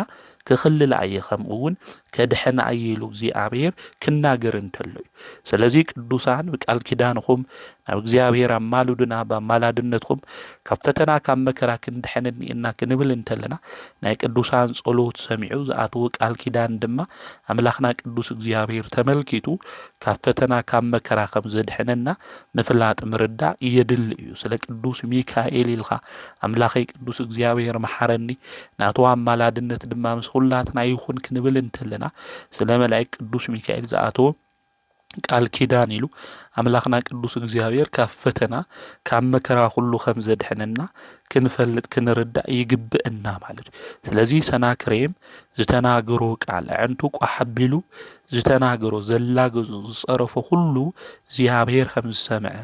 ክኽልላ እየ፣ ከምኡ እውን ከድሕና እየ ኢሉ እግዚኣብሔር ክናገር እንተሎ እዩ። ስለዚ ቅዱሳን ብቃል ኪዳንኹም ናብ እግዚኣብሔር ኣማልዱና፣ ብኣማላድነትኩም ካብ ፈተና ካብ መከራ ክንድሕን እኒኤና ክንብል እንተለና ናይ ቅዱሳን ጸሎት ሰሚዑ ዝኣተወ ቃል ኪዳን ድማ ኣምላኽና ቅዱስ እግዚኣብሔር ተመልኪቱ ካብ ፈተና ካብ መከራ ከም ዘድሕነና ምፍላጥ ምርዳእ የድሊ እዩ። ስለ ቅዱስ ሚካኤል ኢልካ ኣምላኸይ ቅዱስ እግዚኣብሔር መሓረኒ፣ ናቱ ኣማላድነት ድማ ምስ ኩላትና ይኹን ክንብል እንተለና ስለ መላእክ ቅዱስ ሚካኤል ዝኣተወ ቃል ኪዳን ኢሉ ኣምላኽና ቅዱስ እግዚኣብሔር ካብ ፈተና ካብ መከራ ኩሉ ከም ዘድሕነና ክንፈልጥ ክንርዳእ ይግብእና ማለት እዩ። ስለዚ ሰናክሬም ዝተናገሮ ቃል ኣዕንቱ ቋሕ ኣቢሉ ዝተናገሮ፣ ዘላገጾ፣ ዝጸረፎ ኩሉ እግዚኣብሔር ከም ዝሰምዐ፣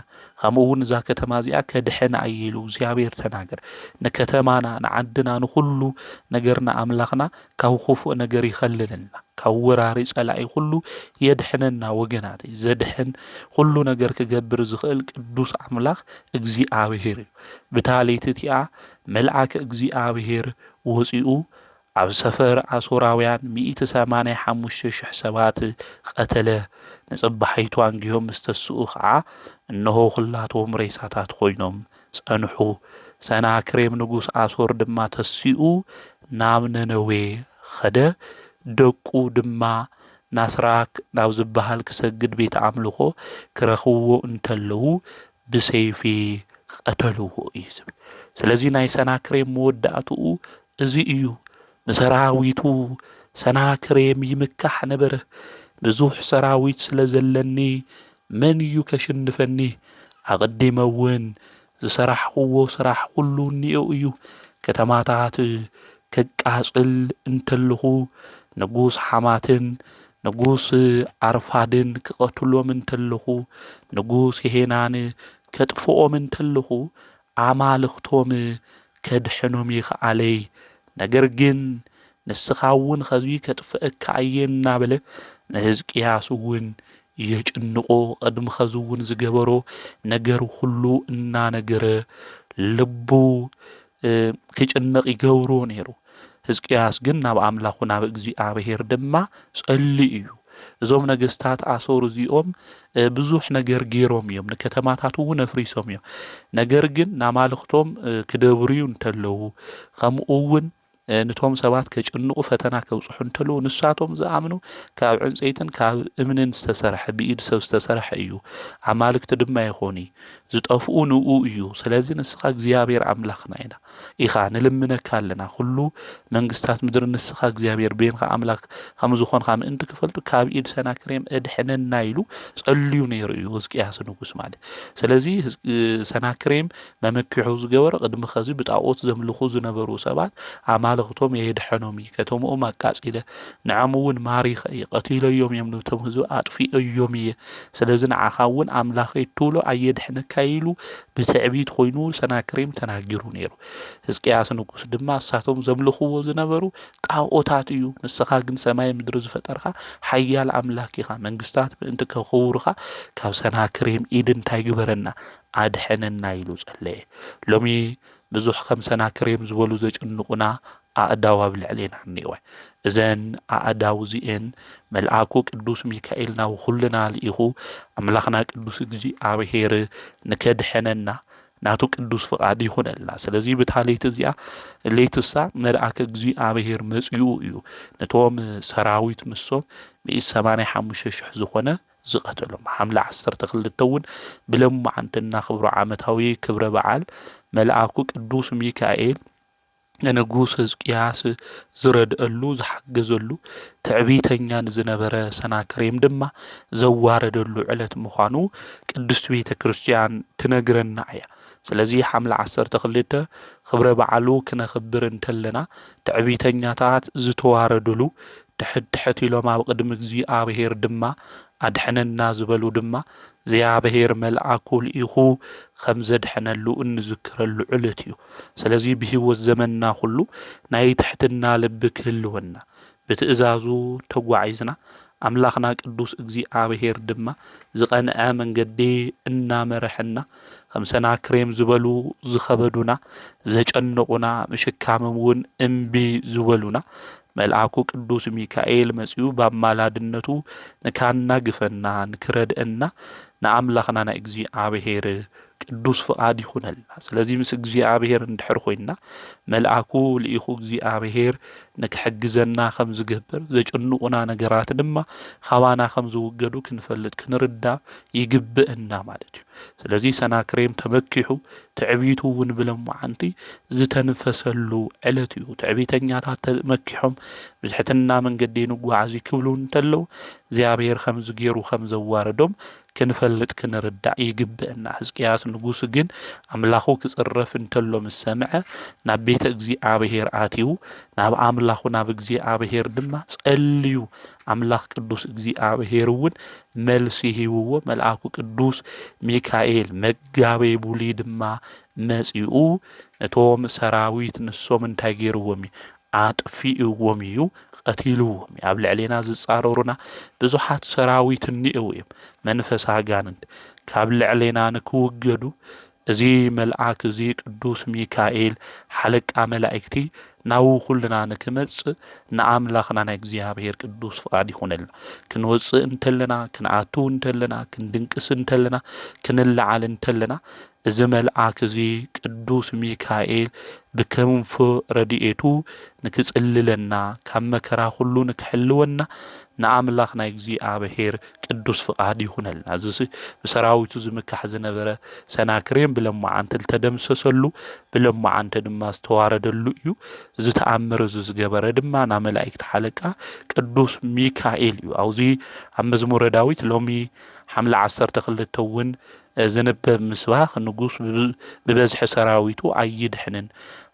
ከምኡ እውን እዛ ከተማ እዚኣ ከድሕና እየ ኢሉ እግዚኣብሔር ተናገረ። ንከተማና፣ ንዓድና፣ ንኹሉ ነገርና ኣምላኽና ካብ ክፉእ ነገር ይኸልልና፣ ካብ ወራሪ ጸላኢ ኩሉ የድሕነና። ወገናተይ፣ ዘድሕን ኩሉ ነገር ክገብር ዝኽእል ቅዱስ ኣምላኽ እግዚኣብሔር እዩ። ብታ ለይቲ እቲኣ መልኣክ እግዚኣብሔር ወጺኡ ኣብ ሰፈር ኣሶራውያን ሚእቲ ሰማንያ ሓሙሽተ ሽሕ ሰባት ቀተለ። ንጽባሒቱ ኣንጊሆም ምስ ተስኡ ኸዓ፣ እንሆ ኹላቶም ሬሳታት ኮይኖም ጸንሑ። ሰናክሬም ንጉስ ኣሶር ድማ ተሲኡ ናብ ነነዌ ኸደ። ደቁ ድማ ናስራክ ናብ ዝበሃል ክሰግድ ቤት ኣምልኾ ክረኽብዎ እንተለዉ ብሰይፊ ቀተልዎ እዩ ዝብል። ስለዚ ናይ ሰናክሬም መወዳእትኡ እዚ እዩ። ንሰራዊቱ ሰናክሬም ይምካሕ ነበረ። ብዙሕ ሰራዊት ስለ ዘለኒ መን እዩ ከሽንፈኒ? ኣቐዲመ እውን ዝሰራሕኽዎ ስራሕ ኩሉ እኒኦ እዩ። ከተማታት ከቃጽል እንተለኹ፣ ንጉስ ሓማትን ንጉስ ኣርፋድን ክቐትሎም እንተለኹ፣ ንጉስ ሄናን ከጥፍኦም እንተለኹ፣ ኣማልኽቶም ከድሕኖም ይኽኣለይ። ነገር ግን ንስኻ እውን ኸዚ ከጥፍአካ እየ እናበለ ንህዝቅያስ እውን የጭንቆ። ቅድሚ ኸዚ እውን ዝገበሮ ነገር ኩሉ እናነገረ ልቡ፣ እ፣ ክጭነቕ ይገብሮ ነይሩ። ህዝቅያስ ግን ናብ ኣምላኹ ናብ እግዚኣብሔር ድማ ጸልዩ እዩ። እዞም ነገስታት ኣሶር እዚኦም፣ እ፣ ብዙሕ ነገር ገይሮም እዮም። ንከተማታት እውን ኣፍሪሶም እዮም። ነገር ግን ንኣማልኽቶም፣ እ፣ ክደብርዩ እንተለዉ፣ ከምኡ እውን፣ እ፣ ነቶም ሰባት ከጭንቑ ፈተና ከብጽሑ እንተለዉ፣ ንሳቶም ዝኣምኑ ካብ ዕንጸይትን ካብ እምንን ዝተሰርሐ፣ ብኢድ ሰብ ዝተሰርሐ እዩ። ኣማልክቲ ድማ ይኾኑ፣ ዝጠፍኡ ንኡ እዩ። ስለዚ ንስኻ እግዚኣብሔር ኣምላኽና ኢና፣ ኢኻ፣ ንልምነካ ኣለና። ኩሉ መንግስታት ምድሪ ንስኻ እግዚኣብሔር ቤንኻ ኣምላኽ ከም ዝኾንካ ምእንቲ ክፈልጡ ካብ ኢድ ሰናክሬም እድሕነና ኢሉ ጸልዩ ነይሩ እዩ ህዝቅያስ ንጉስ ማለት። ስለዚ ህዝ-፣ ሰናክሬም መመኪሑ ዝገበረ ቅድሚ ኸዚ ብጣዖት ዘምልኹ ዝነበሩ ሰባት ኣማልኽቶም የድሐኖም እዩ። ከተምኦም ኣቃጺለ፣ ንዖም እውን ማሪኸ እየ፣ ቀቲለዮም እዮም፣ ነቶም ህዝቢ ኣጥፊኦዮም እየ። ስለዚ ንዓኻ እውን ኣምላኸይ ትብሎ ኣየድሕነካ ኢሉ ብትዕቢት ኮይኑ ሰናክሬም ተናጊሩ ነይሩ። ህዝቅያስ ንጉስ ድማ እሳቶም ዘምልኽዎ ዝነበሩ ጣዖታት እዩ፣ ንስኻ ግን ሰማይ ምድሪ ዝፈጠርካ ሓያል ኣምላኽ ኢኻ፣ መንግስታት ምእንቲ ከኽብሩኻ ካብ ሰናክሬም ኢድ እንታይ ግበረና፣ ኣድሕነና ኢሉ ጸለየ። ሎሚ ብዙሕ ከም ሰናክሬም ዝበሉ ዘጭንቑና ኣእዳው ኣብ ልዕሌና እኒአወ። እዘን ኣእዳው እዚኤን መልኣኩ ቅዱስ ሚካኤል ናብ ኩልና ልኢኹ ኣምላኽና ቅዱስ እግዚኣብሔር ንከድሕነና ናቱ ቅዱስ ፍቓድ ይኹነልና። ስለዚ ብታ ለይቲ እዚኣ፣ ለይትሳ መልኣከ እግዚኣብሔር መጺኡ እዩ ነቶም ሰራዊት ንሶም ሚእቲ ሰማንያ ሓሙሽተ ሽሕ ዝኾነ ዝቐተሎም። ሓምለ ዓሰርተ ክልተ እውን ብለማዓንቲ እናኽብሮ ዓመታዊ ክብረ በዓል መልኣኩ ቅዱስ ሚካኤል ንንጉስ ህዝቅያስ ዝረድአሉ፣ ዝሓገዘሉ፣ ትዕቢተኛ ንዝነበረ ሰናክሬም ድማ ዘዋረደሉ ዕለት ምዃኑ ቅድስት ቤተ ክርስቲያን ትነግረና እያ። ስለዚ ሓምለ ዓሰርተ ክልተ ክብረ በዓሉ ክነኽብር እንተለና፣ ትዕቢተኛታት ዝተዋረዱሉ፣ ትሕት ትሕት ኢሎም ኣብ ቅድሚ እግዚኣብሔር ድማ ኣድሕነና ዝበሉ ድማ እግዚኣብሔር መልኣኩ ልኢኹ ከም ዘድሐነሉ እንዝክረሉ ዕለት እዩ። ስለዚ ብህይወት ዘመንና ኩሉ ናይ ትሕትና ልቢ ክህልወና፣ ብትእዛዙ ተጓዒዝና ኣምላኽና ቅዱስ እግዚኣብሔር ድማ ዝቐንዐ መንገዲ እናመረሐና፣ ከም ሰናክሬም ዝበሉ ዝኸበዱና፣ ዘጨነቑና፣ ምሽካሞም እውን እምቢ ዝበሉና፣ መልኣኩ ቅዱስ ሚካኤል መጺኡ ብኣማላድነቱ ንካናግፈና፣ ንክረድአና ንኣምላኽና ናይ እግዚኣብሔር ቅዱስ ፍቓድ ይኹነልና። ስለዚ ምስ እግዚኣብሔር እንድሕር ኮይንና፣ መልኣኩ ልኢኹ እግዚኣብሔር ንክሕግዘና ከም ዝገብር፣ ዘጨንቑና ነገራት ድማ ካባና ከም ዝውገዱ ክንፈልጥ፣ ክንርዳእ ይግብእና ማለት እዩ። ስለዚ ሰናክሬም ተመኪሑ፣ ትዕቢቱ እውን ብለማዓንቲ ዝተንፈሰሉ ዕለት እዩ። ትዕቢተኛታት ተመኪሖም ብትሕትና መንገዲ ንጓዓዝ ክብሉ እንተለዉ፣ እግዚኣብሔር ከምዚ ገይሩ ከም ዘዋረዶም ክንፈልጥ ክንርዳእ ይግብእና። ህዝቅያስ ንጉስ ግን ኣምላኹ ክጽረፍ እንተሎ ምስ ሰምዐ፣ ናብ ቤተ እግዚኣብሔር ኣትዩ፣ ናብ ኣምላኹ ናብ እግዚኣብሔር ድማ ጸልዩ፣ ኣምላኽ ቅዱስ እግዚኣብሔር እውን መልሲ ሂብዎ። መልኣኩ ቅዱስ ሚካኤል መጋቤ ብሉይ ድማ መጺኡ፣ ነቶም ሰራዊት ንሶም እንታይ ገይርዎም እዩ? ኣጥፊእዎም እዩ፣ ቀቲልዎም እዩ። ኣብ ልዕሌና ዝጻረሩና ብዙሓት ሰራዊት እኒአው እዮም። መንፈስ ኣጋንንት ካብ ልዕሌና ንክውገዱ፣ እዚ መልኣክ እዚ ቅዱስ ሚካኤል ሓለቃ መላእክቲ ናብኡ ኩልና ንክመጽእ ንኣምላኽና ናይ እግዚኣብሔር ቅዱስ ፍቓድ ይኹነልና። ክንወጽእ እንተለና፣ ክንኣትው እንተለና፣ ክንድንቅስ እንተለና፣ ክንለዓል እንተለና፣ እዚ መልኣክ እዚ ቅዱስ ሚካኤል ብክንፉ ረድኤቱ ንክጽልለና፣ ካብ መከራ ኩሉ ንክሕልወና ንኣምላኽ ናይ እግዚኣብሔር ቅዱስ ፍቓድ ይኹነልና። እዚ ስ-፣ ብሰራዊቱ ዝምካሕ ዝነበረ ሰናክሬም ብለማዓንቲ ዝተደምሰሰሉ፣ ብለማዓንቲ ድማ ዝተዋረደሉ እዩ። እዚ ተኣምር እዚ ዝገበረ ድማ ናብ መላእክቲ ሓለቃ ቅዱስ ሚካኤል እዩ። ኣብዚ ኣብ መዝሙረ ዳዊት ሎሚ ሓምለ ዓሰርተ ክልተ እውን ዝንበብ ምስባኽ፣ ንጉስ ብብ-፣ ብበዝሒ ሰራዊቱ ኣይድሕንን፣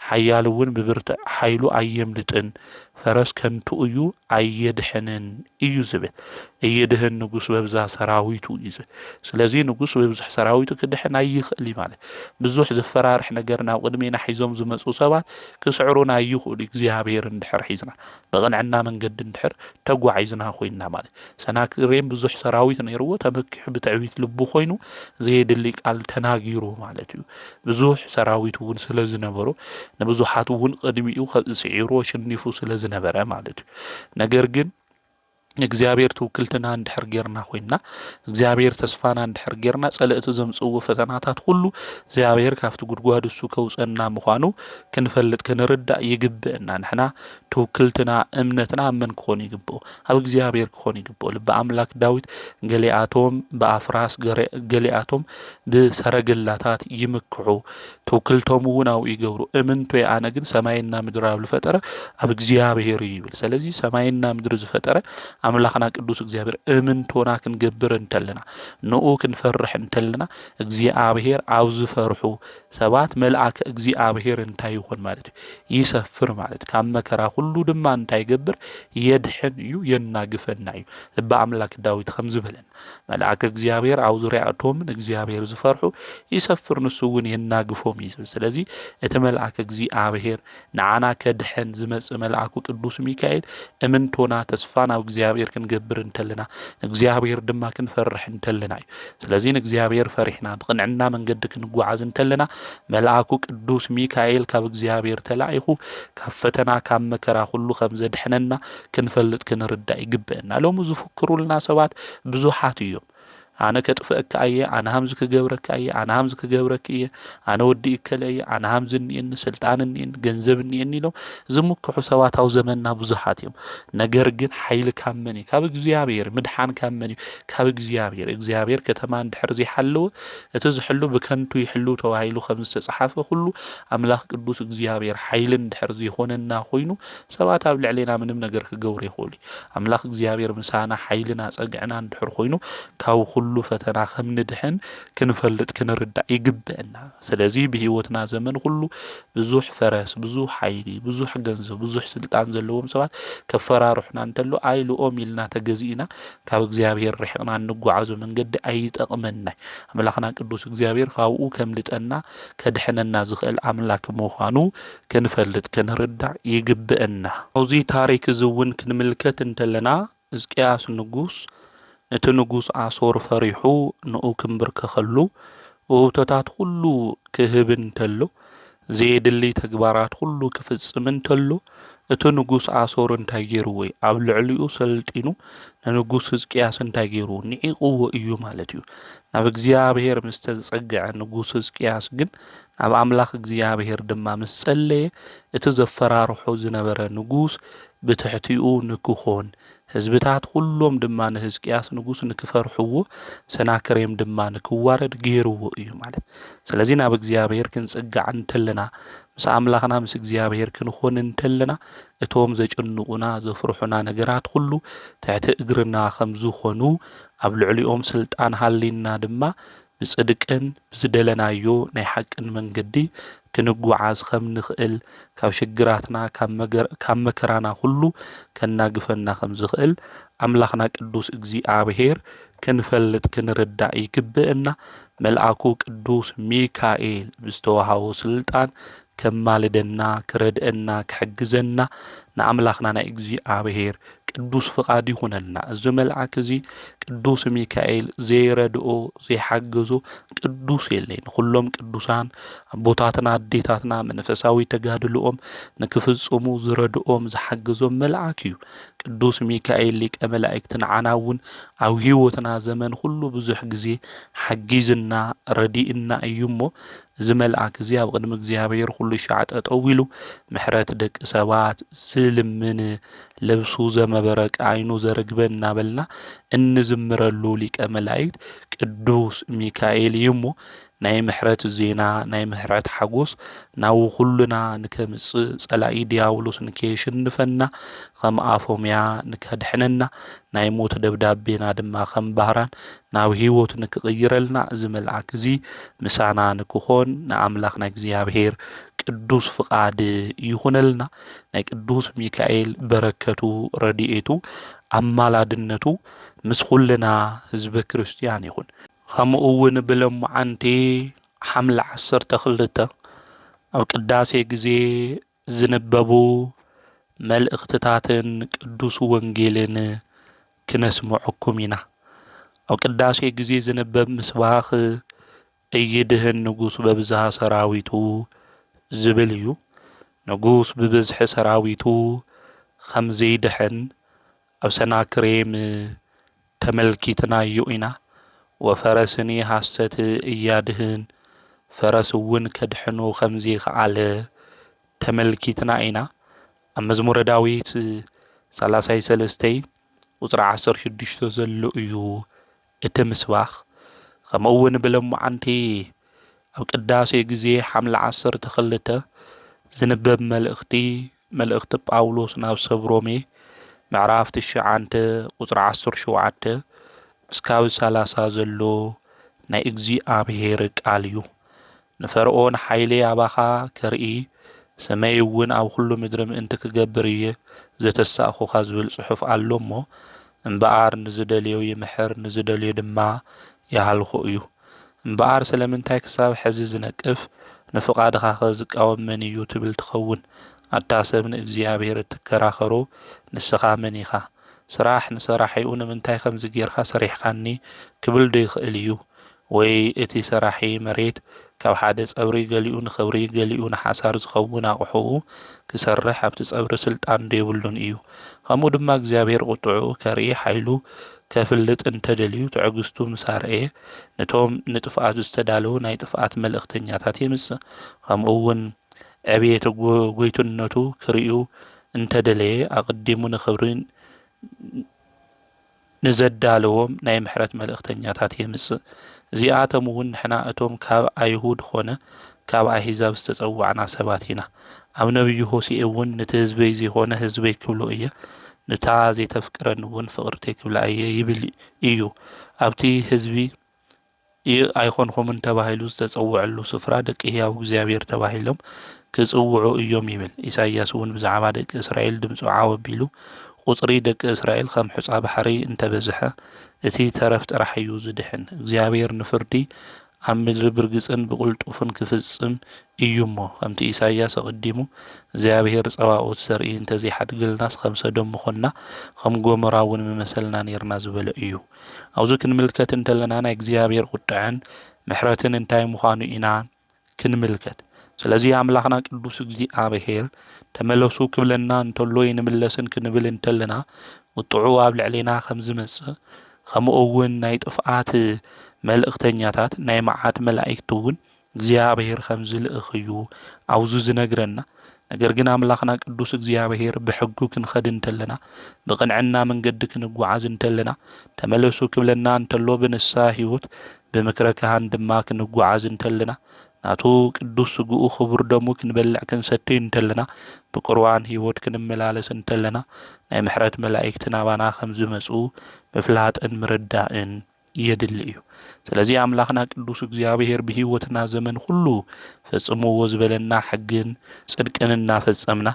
ሓያል እውን ብብርትዕ ሓይሉ ኣየምልጥን፣ ፈረስ ከንቱ እዩ ኣየድሕንን እዩ ዝብል። እይድህን ንጉስ በብዛ ሰራዊቱ እዩ ዝብል። ስለዚ ንጉስ ብብዙሕ ሰራዊቱ ክድሕን ኣይኽእል እዩ ማለት። ብዙሕ ዘፈራርሕ ነገር ናብ ቅድሜና ሒዞም ዝመጹ ሰባት ክስዕሩና ይኽእሉ፣ እግዚኣብሔር እንድሕር ሒዝና፣ ብቕንዕና መንገዲ እንድሕር ተጓዒዝና ኮይንና ማለት። ሰናክሬም ብዙሕ ሰራዊት ነይርዎ፣ ተመኪሑ ብትዕቢት ልቡ ኮይኑ ዘየድሊ ቃል ተናጊሩ ማለት እዩ። ብዙሕ ሰራዊት እውን ስለ ዝነበሮ፣ ንብዙሓት እውን ቅድሚኡ ከ-፣ ስዒሩ ኣሸኒፉ ስለ ዝነበረ ማለት እዩ። ነገር ግን እግዚኣብሔር ትውክልትና እንድሕር ጌርና ኮይንና፣ እግዚኣብሔር ተስፋና እንድሕር ጌርና፣ ጸለእቲ ዘምጽእዎ ፈተናታት ኩሉ እግዚኣብሔር ካብቲ ጉድጓድ እሱ ከውጸና ምዃኑ ክንፈልጥ ክንርዳእ ይግብእና። ንሕና ትውክልትና፣ እምነትና ኣብ መን ክኾን ይግብኦ? ኣብ እግዚኣብሔር ክኾን ይግብኦ። ልበ ኣምላክ ዳዊት፣ "ገሊኣቶም ብኣፍራስ፣ ገረ-፣ ገሊኣቶም ብሰረገላታት ይምክሑ፣ ትውክልቶም እውን ኣብኡ ይገብሩ። እምንቶ ኣነ ግን ሰማይና ምድሪ ኣብ ዝፈጠረ ኣብ እግዚኣብሔር እዩ" ይብል። ስለዚ ሰማይና ምድሪ ዝፈጠረ ኣምላኽና ቅዱስ እግዚኣብሔር እምንቶና ክንገብር እንተለና፣ ንኡ ክንፈርሕ እንተለና፣ እግዚኣብሔር ኣብ ዝፈርሑ ሰባት መልኣከ እግዚኣብሔር እንታይ ይኾን ማለት እዩ? ይሰፍር ማለት እዩ። ካብ መከራ ኩሉ ድማ እንታይ ይገብር? የድሕን እዩ፣ የናግፈና እዩ። ልበ ኣምላክ ዳዊት ከም ዝበለና፣ "መልኣከ እግዚኣብሔር ኣብ ዙርያ እቶም ንእግዚኣብሔር ዝፈርሑ ይሰፍር፣ ንሱ እውን የናግፎም" እዩ ዝብል። ስለዚ እቲ መልኣከ እግዚኣብሔር ንዓና ከድሕን ዝመጽእ መልኣኩ ቅዱስ ሚካኤል እምንቶና፣ ተስፋ ናብ እግዚኣብሔር ክንገብር እንተለና፣ ንእግዚኣብሔር ድማ ክንፈርሕ እንተለና እዩ። ስለዚ ንእግዚኣብሔር ፈሪሕና ብቕንዕና መንገዲ ክንጓዓዝ እንተለና፣ መልኣኩ ቅዱስ ሚካኤል ካብ እግዚኣብሔር ተላኢኹ ካብ ፈተና ካብ መከራ ኩሉ ከም ዘድሕነና ክንፈልጥ ክንርዳእ ይግበአና። ሎሚ ዝፍክሩልና ሰባት ብዙሓት እዮም። "ኣነ ከጥፍአካ እየ፣ ኣነ ሃምዚ ክገብረካ እየ፣ ኣነ ሃምዚ ክገብረኪ እየ፣ ኣነ ወዲ እከለ እየ፣ ኣነ ሃምዚ እኒኤኒ፣ ስልጣን እኒኤኒ፣ ገንዘብ እኒኤኒ" ኢሎም ዝምክሑ ሰባት ኣብ ዘመንና ብዙሓት እዮም። ነገር ግን ሓይሊ ካብ መን እዩ? ካብ እግዚኣብሔር። ምድሓን ካብ መን እዩ? ካብ እግዚኣብሔር። እግዚኣብሔር ከተማ እንድሕር ዘይሓለወ፣ እቲ ዝሕሉ ብከንቱ ይሕሉ ተባሂሉ ከም ዝተጻሓፈ ኩሉ፣ ኣምላኽ ቅዱስ እግዚኣብሔር ሓይሊ እንድሕር ዘይኮነና ኮይኑ፣ ሰባት ኣብ ልዕሌና ምንም ነገር ክገብሩ ይኽእሉ እዩ። ኣምላኽ እግዚኣብሔር ምሳና፣ ሓይልና፣ ጸግዕና እንድሕር ኮይኑ፣ ካብ ኩሉ ፈተና ከም ንድሕን ክንፈልጥ ክንርዳእ ይግብአና። ስለዚ ብህይወትና ዘመን ኩሉ ብዙሕ ፈረስ፣ ብዙሕ ሓይሊ፣ ብዙሕ ገንዘብ፣ ብዙሕ ስልጣን ዘለዎም ሰባት ከፈራርሑና እንተሎ፣ ኣይልኦም ኢልና ተገዚእና ካብ እግዚኣብሔር ርሒቕና እንጓዓዞ መንገዲ ኣይጠቕመናይ። ኣምላኽና ቅዱስ እግዚኣብሔር ካብኡ ከምልጠና፣ ከድሕነና ዝኽእል ኣምላክ ምዃኑ ክንፈልጥ ክንርዳእ ይግብአና። ኣብዚ ታሪክ እዚ እውን ክንምልከት እንተለና፣ ሕዝቅያስ ንጉስ ነቲ ንጉስ ኣሶር ፈሪሑ ንኡ ክምብርከኸሉ፣ ውህብቶታት ኩሉ ክህብ እንተሎ፣ ዘየድሊ ተግባራት ኩሉ ክፍጽም እንተሎ፣ እቲ ንጉስ ኣሶር እንታይ ገይርዎ እዩ? ኣብ ልዕሊኡ ሰልጢኑ ንንጉስ ህዝቅያስ እንታይ ገይርዎ? ንዒቕዎ እዩ ማለት እዩ። ናብ እግዚኣብሔር ምስ ተጸግዐ ንጉስ ህዝቅያስ ግን፣ ናብ ኣምላኽ እግዚኣብሔር ድማ ምስ ጸለየ፣ እቲ ዘፈራርሖ ዝነበረ ንጉስ ብትሕቲኡ ንክኾን፣ ህዝብታት ኩሎም ድማ ንህዝቅያስ ንጉስ ንክፈርሕዎ፣ ሰናክሬም ድማ ንክዋረድ ገይርዎ እዩ ማለት። ስለዚ ናብ እግዚኣብሔር ክንጽጋዕ እንተለና፣ ምስ ኣምላኽና ምስ እግዚኣብሔር ክንኾን እንተለና፣ እቶም ዘጨንቑና ዘፍርሑና ነገራት ኩሉ ትሕቲ እግርና ከም ዝኾኑ፣ ኣብ ልዕሊኦም ስልጣን ሃልይና ድማ ብጽድቅን ብዝደለናዮ ናይ ሓቅን መንገዲ ክንጓዓዝ ከም ንኽእል፣ ካብ ሽግራትና፣ ካብ መገር-፣ ካብ መከራና ኩሉ ከናግፈና ከም ዝኽእል ኣምላኽና ቅዱስ እግዚኣብሔር ክንፈልጥ ክንርዳእ ይግብእና። መልኣኩ ቅዱስ ሚካኤል ብዝተዋሃቦ ስልጣን ከማልደና፣ ክረድአና፣ ክሕግዘና ንኣምላኽና ናይ እግዚኣብሔር ቅዱስ ፍቓድ ይኹነልና። እዚ መልኣክ እዚ ቅዱስ ሚካኤል ዘይረድኦ፣ ዘይሓገዞ ቅዱስ የለይ። ንኹሎም ቅዱሳን ኣቦታትና ኣዴታትና መንፈሳዊ ተጋድልኦም ንክፍጽሙ ዝረድኦም ዝሓገዞም መልኣክ እዩ። ቅዱስ ሚካኤል ሊቀ መላእክት ንዓና እውን ኣብ ህይወትና ዘመን ኩሉ ብዙሕ ግዜ ሓጊዝና ረዲእና እዩ እሞ፣ እዚ መልኣክ እዚ ኣብ ቅድሚ እግዚኣብሔር ኩሉ ሻዕ ጠጠው ኢሉ ምሕረት ደቂ ሰባት ዝልምን፣ ለብሱ ዘመበረቀ ዓይኑ ዘረግበ እናበልና እንዝምረሉ ሊቀ መላእክት ቅዱስ ሚካኤል እዩ እሞ፣ ናይ ምሕረት ዜና፣ ናይ ምሕረት ሓጎስ ናብ ኩሉና ንከምጽእ፣ ጸላኢ ዲያብሎስ ንከየሽንፈና፣ ከም ኣፎምያ ንከድሕነና፣ ናይ ሞት ደብዳቤና ድማ ከም ባህራን ናብ ህይወት ንክቕይረልና፣ እዚ መልኣክ እዚ ምሳና ንክኾን ንኣምላኽና እግዚኣብሔር ቅዱስ ፍቓድ ይኹነልና። ናይ ቅዱስ ሚካኤል በረከቱ፣ ረድኤቱ፣ ኣማላድነቱ ምስ ኩልና ህዝበ ክርስትያን ይኹን። ከምኡ እውን ብለሙዓንቲ ሓምለ ዓሰርተ ክልተ ኣብ ቅዳሴ ግዜ ዝንበቡ መልእኽትታትን ቅዱስ ወንጌልን ክነስምዐኩም ኢና። ኣብ ቅዳሴ ግዜ ዝንበብ ምስባኽ፣ "እይድህን ንጉስ በብዝሃ ሰራዊቱ" ዝብል እዩ። ንጉስ ብብዝሒ ሰራዊቱ ከም ዘይድሕን ኣብ ሰናክሬም ተመልኪትናዮ ኢና። "ወፈረስኒ ሐሰት እያድህን" ፈረስ እውን ከድሕኑ ከም ዘይከኣለ ተመልኪትና ኢና። ኣብ መዝሙረ ዳዊት ሰላሳይ ሰለስተይ ቁጽሪ ዓሰርተ ሽዱሽተ ዘሎ እዩ እቲ ምስባኽ። ከምኡ እውን ብለሙዓንቲ ኣብ ቅዳሴ ግዜ ሓምለ ዓሰርተ ክልተ ዝንበብ መልእኽቲ፣ መልእኽቲ ጳውሎስ ናብ ሰብ ሮሜ ምዕራፍ ትሽዓተ ቁጽሪ ዓሰርተ ሸውዓተ እስካብ ሰላሳ ዘሎ ናይ እግዚኣብሔር ቃል እዩ። ንፈርኦን ሓይለይ ኣባኻ ከርኢ፣ ስመይ እውን ኣብ ኩሉ ምድሪ ምእንቲ ክገብር እየ ዘተሳእኹኻ ዝብል ጽሑፍ ኣሎ እሞ፣ እምበኣር ንዝደልዮ ይምሕር፣ ንዝደልዮ ድማ ይሃልኾ እዩ። እምበኣር ስለምንታይ ክሳብ ሕዚ ዝነቅፍ፣ ንፍቓድኻኸ ዝቃወም መን እዩ ትብል ትኸውን? ኣታ ሰብ ንእግዚኣብሔር እትከራኸሮ ንስኻ መን ኢኻ? ስራሕ ንሰራሒኡ ንምንታይ ከምዚ ጌርካ ሰሪሕካኒ ክብል ዶ ይኽእል እዩ? ወይ እቲ ሰራሒ መሬት ካብ ሓደ ጸብሪ ገሊኡ ንኽብሪ ገሊኡ ንሓሳር ዝኸውን ኣቕሑኡ ክሰርሕ ኣብቲ ጸብሪ ስልጣን ዶ የብሉን እዩ? ከምኡ ድማ እግዚኣብሔር ቁጥዕኡ ከርኢ ሓይሉ ከፍልጥ እንተደልዩ ትዕግስቱ ምስ ኣርኣየ ነቶም ንጥፍኣት ዝተዳለዉ ናይ ጥፍኣት መልእኽተኛታት የምጽእ። ከምኡ እውን ዕብየት ጎ-፣ ጎይትነቱ ክርእዩ እንተደለየ ኣቐዲሙ ንኽብሪ ንዘዳለዎም ናይ ምሕረት መልእኽተኛታት የምጽእ። እዚኣቶም እውን ንሕና እቶም ካብ ኣይሁድ ኾነ ካብ ኣህዛብ ዝተጸዋዕና ሰባት ኢና። ኣብ ነቢዩ ሆሴዕ እውን ነቲ ህዝበይ ዘይኮነ ህዝበይ ክብሎ እየ፣ ነታ ዘይተፍቅረኒ እውን ፍቕርተይ ክብላ እየ ይብል እዩ። ኣብቲ ህዝቢ ይ-፣ ኣይኮንኩምን ተባሂሉ ዝተጸውዐሉ ስፍራ ደቂ ህያው እግዚኣብሔር ተባሂሎም ክጽውዑ እዮም ይብል። ኢሳይያስ እውን ብዛዕባ ደቂ እስራኤል ድምፁ ዓው ኣቢሉ፣ ቁጽሪ ደቂ እስራኤል ከም ሑጻ ባሕሪ እንተበዝሐ፣ እቲ ተረፍ ጥራሕ እዩ ዝድሕን። እግዚኣብሔር ንፍርዲ ኣብ ምድሪ ብርግጽን ብቕልጡፍን ክፍጽም እዩ እሞ፣ ከምቲ ኢሳይያስ ኣቐዲሙ፣ እግዚኣብሔር ጸባኦት ዘርኢ እንተዘይሓድግልናስ ከም ሰዶም ምኾንና፣ ከም ጎሞራ እውን ምመሰልና ኔርና ዝበሎ እዩ። ኣብዚ ክንምልከት እንተለና ናይ እግዚኣብሔር ቁጥዐን ምሕረትን እንታይ ምዃኑ ኢና ክንምልከት። ስለዚ ኣምላኽና ቅዱስ እግዚኣብሔር ተመለሱ ክብለና እንተሎ ኣይንምለስን ክንብል እንተለና ቁጥዑ ኣብ ልዕሌና ከም ዝመጽእ፣ ከምኡ እውን ናይ ጥፍኣት መልእኽተኛታት ናይ መዓት መላእክቲ እውን እግዚኣብሔር ከም ዝልእኽ እዩ ኣብዚ ዝነግረና። ነገር ግን ኣምላኽና ቅዱስ እግዚኣብሔር ብሕጉ ክንኸድ እንተለና፣ ብቕንዕና መንገዲ ክንጓዓዝ እንተለና፣ ተመለሱ ክብለና እንተሎ ብንስሓ ህይወት፣ ብምክረ ካህን ድማ ክንጓዓዝ እንተለና፣ ናቱ ቅዱስ ስግኡ ክቡር ደሙ ክንበልዕ ክንሰትይ እንተለና፣ ብቁርባን ህይወት ክንመላለስ እንተለና፣ ናይ ምሕረት መላእክቲ ናባና ከም ዝመጹ ምፍላጥን ምርዳእን የድሊ እዩ። ስለዚ ኣምላኽና ቅዱስ እግዚኣብሔር ብህይወትና ዘመን ኩሉ ፈጽምዎ ዝበለና ሕግን ጽድቅን እናፈጸምና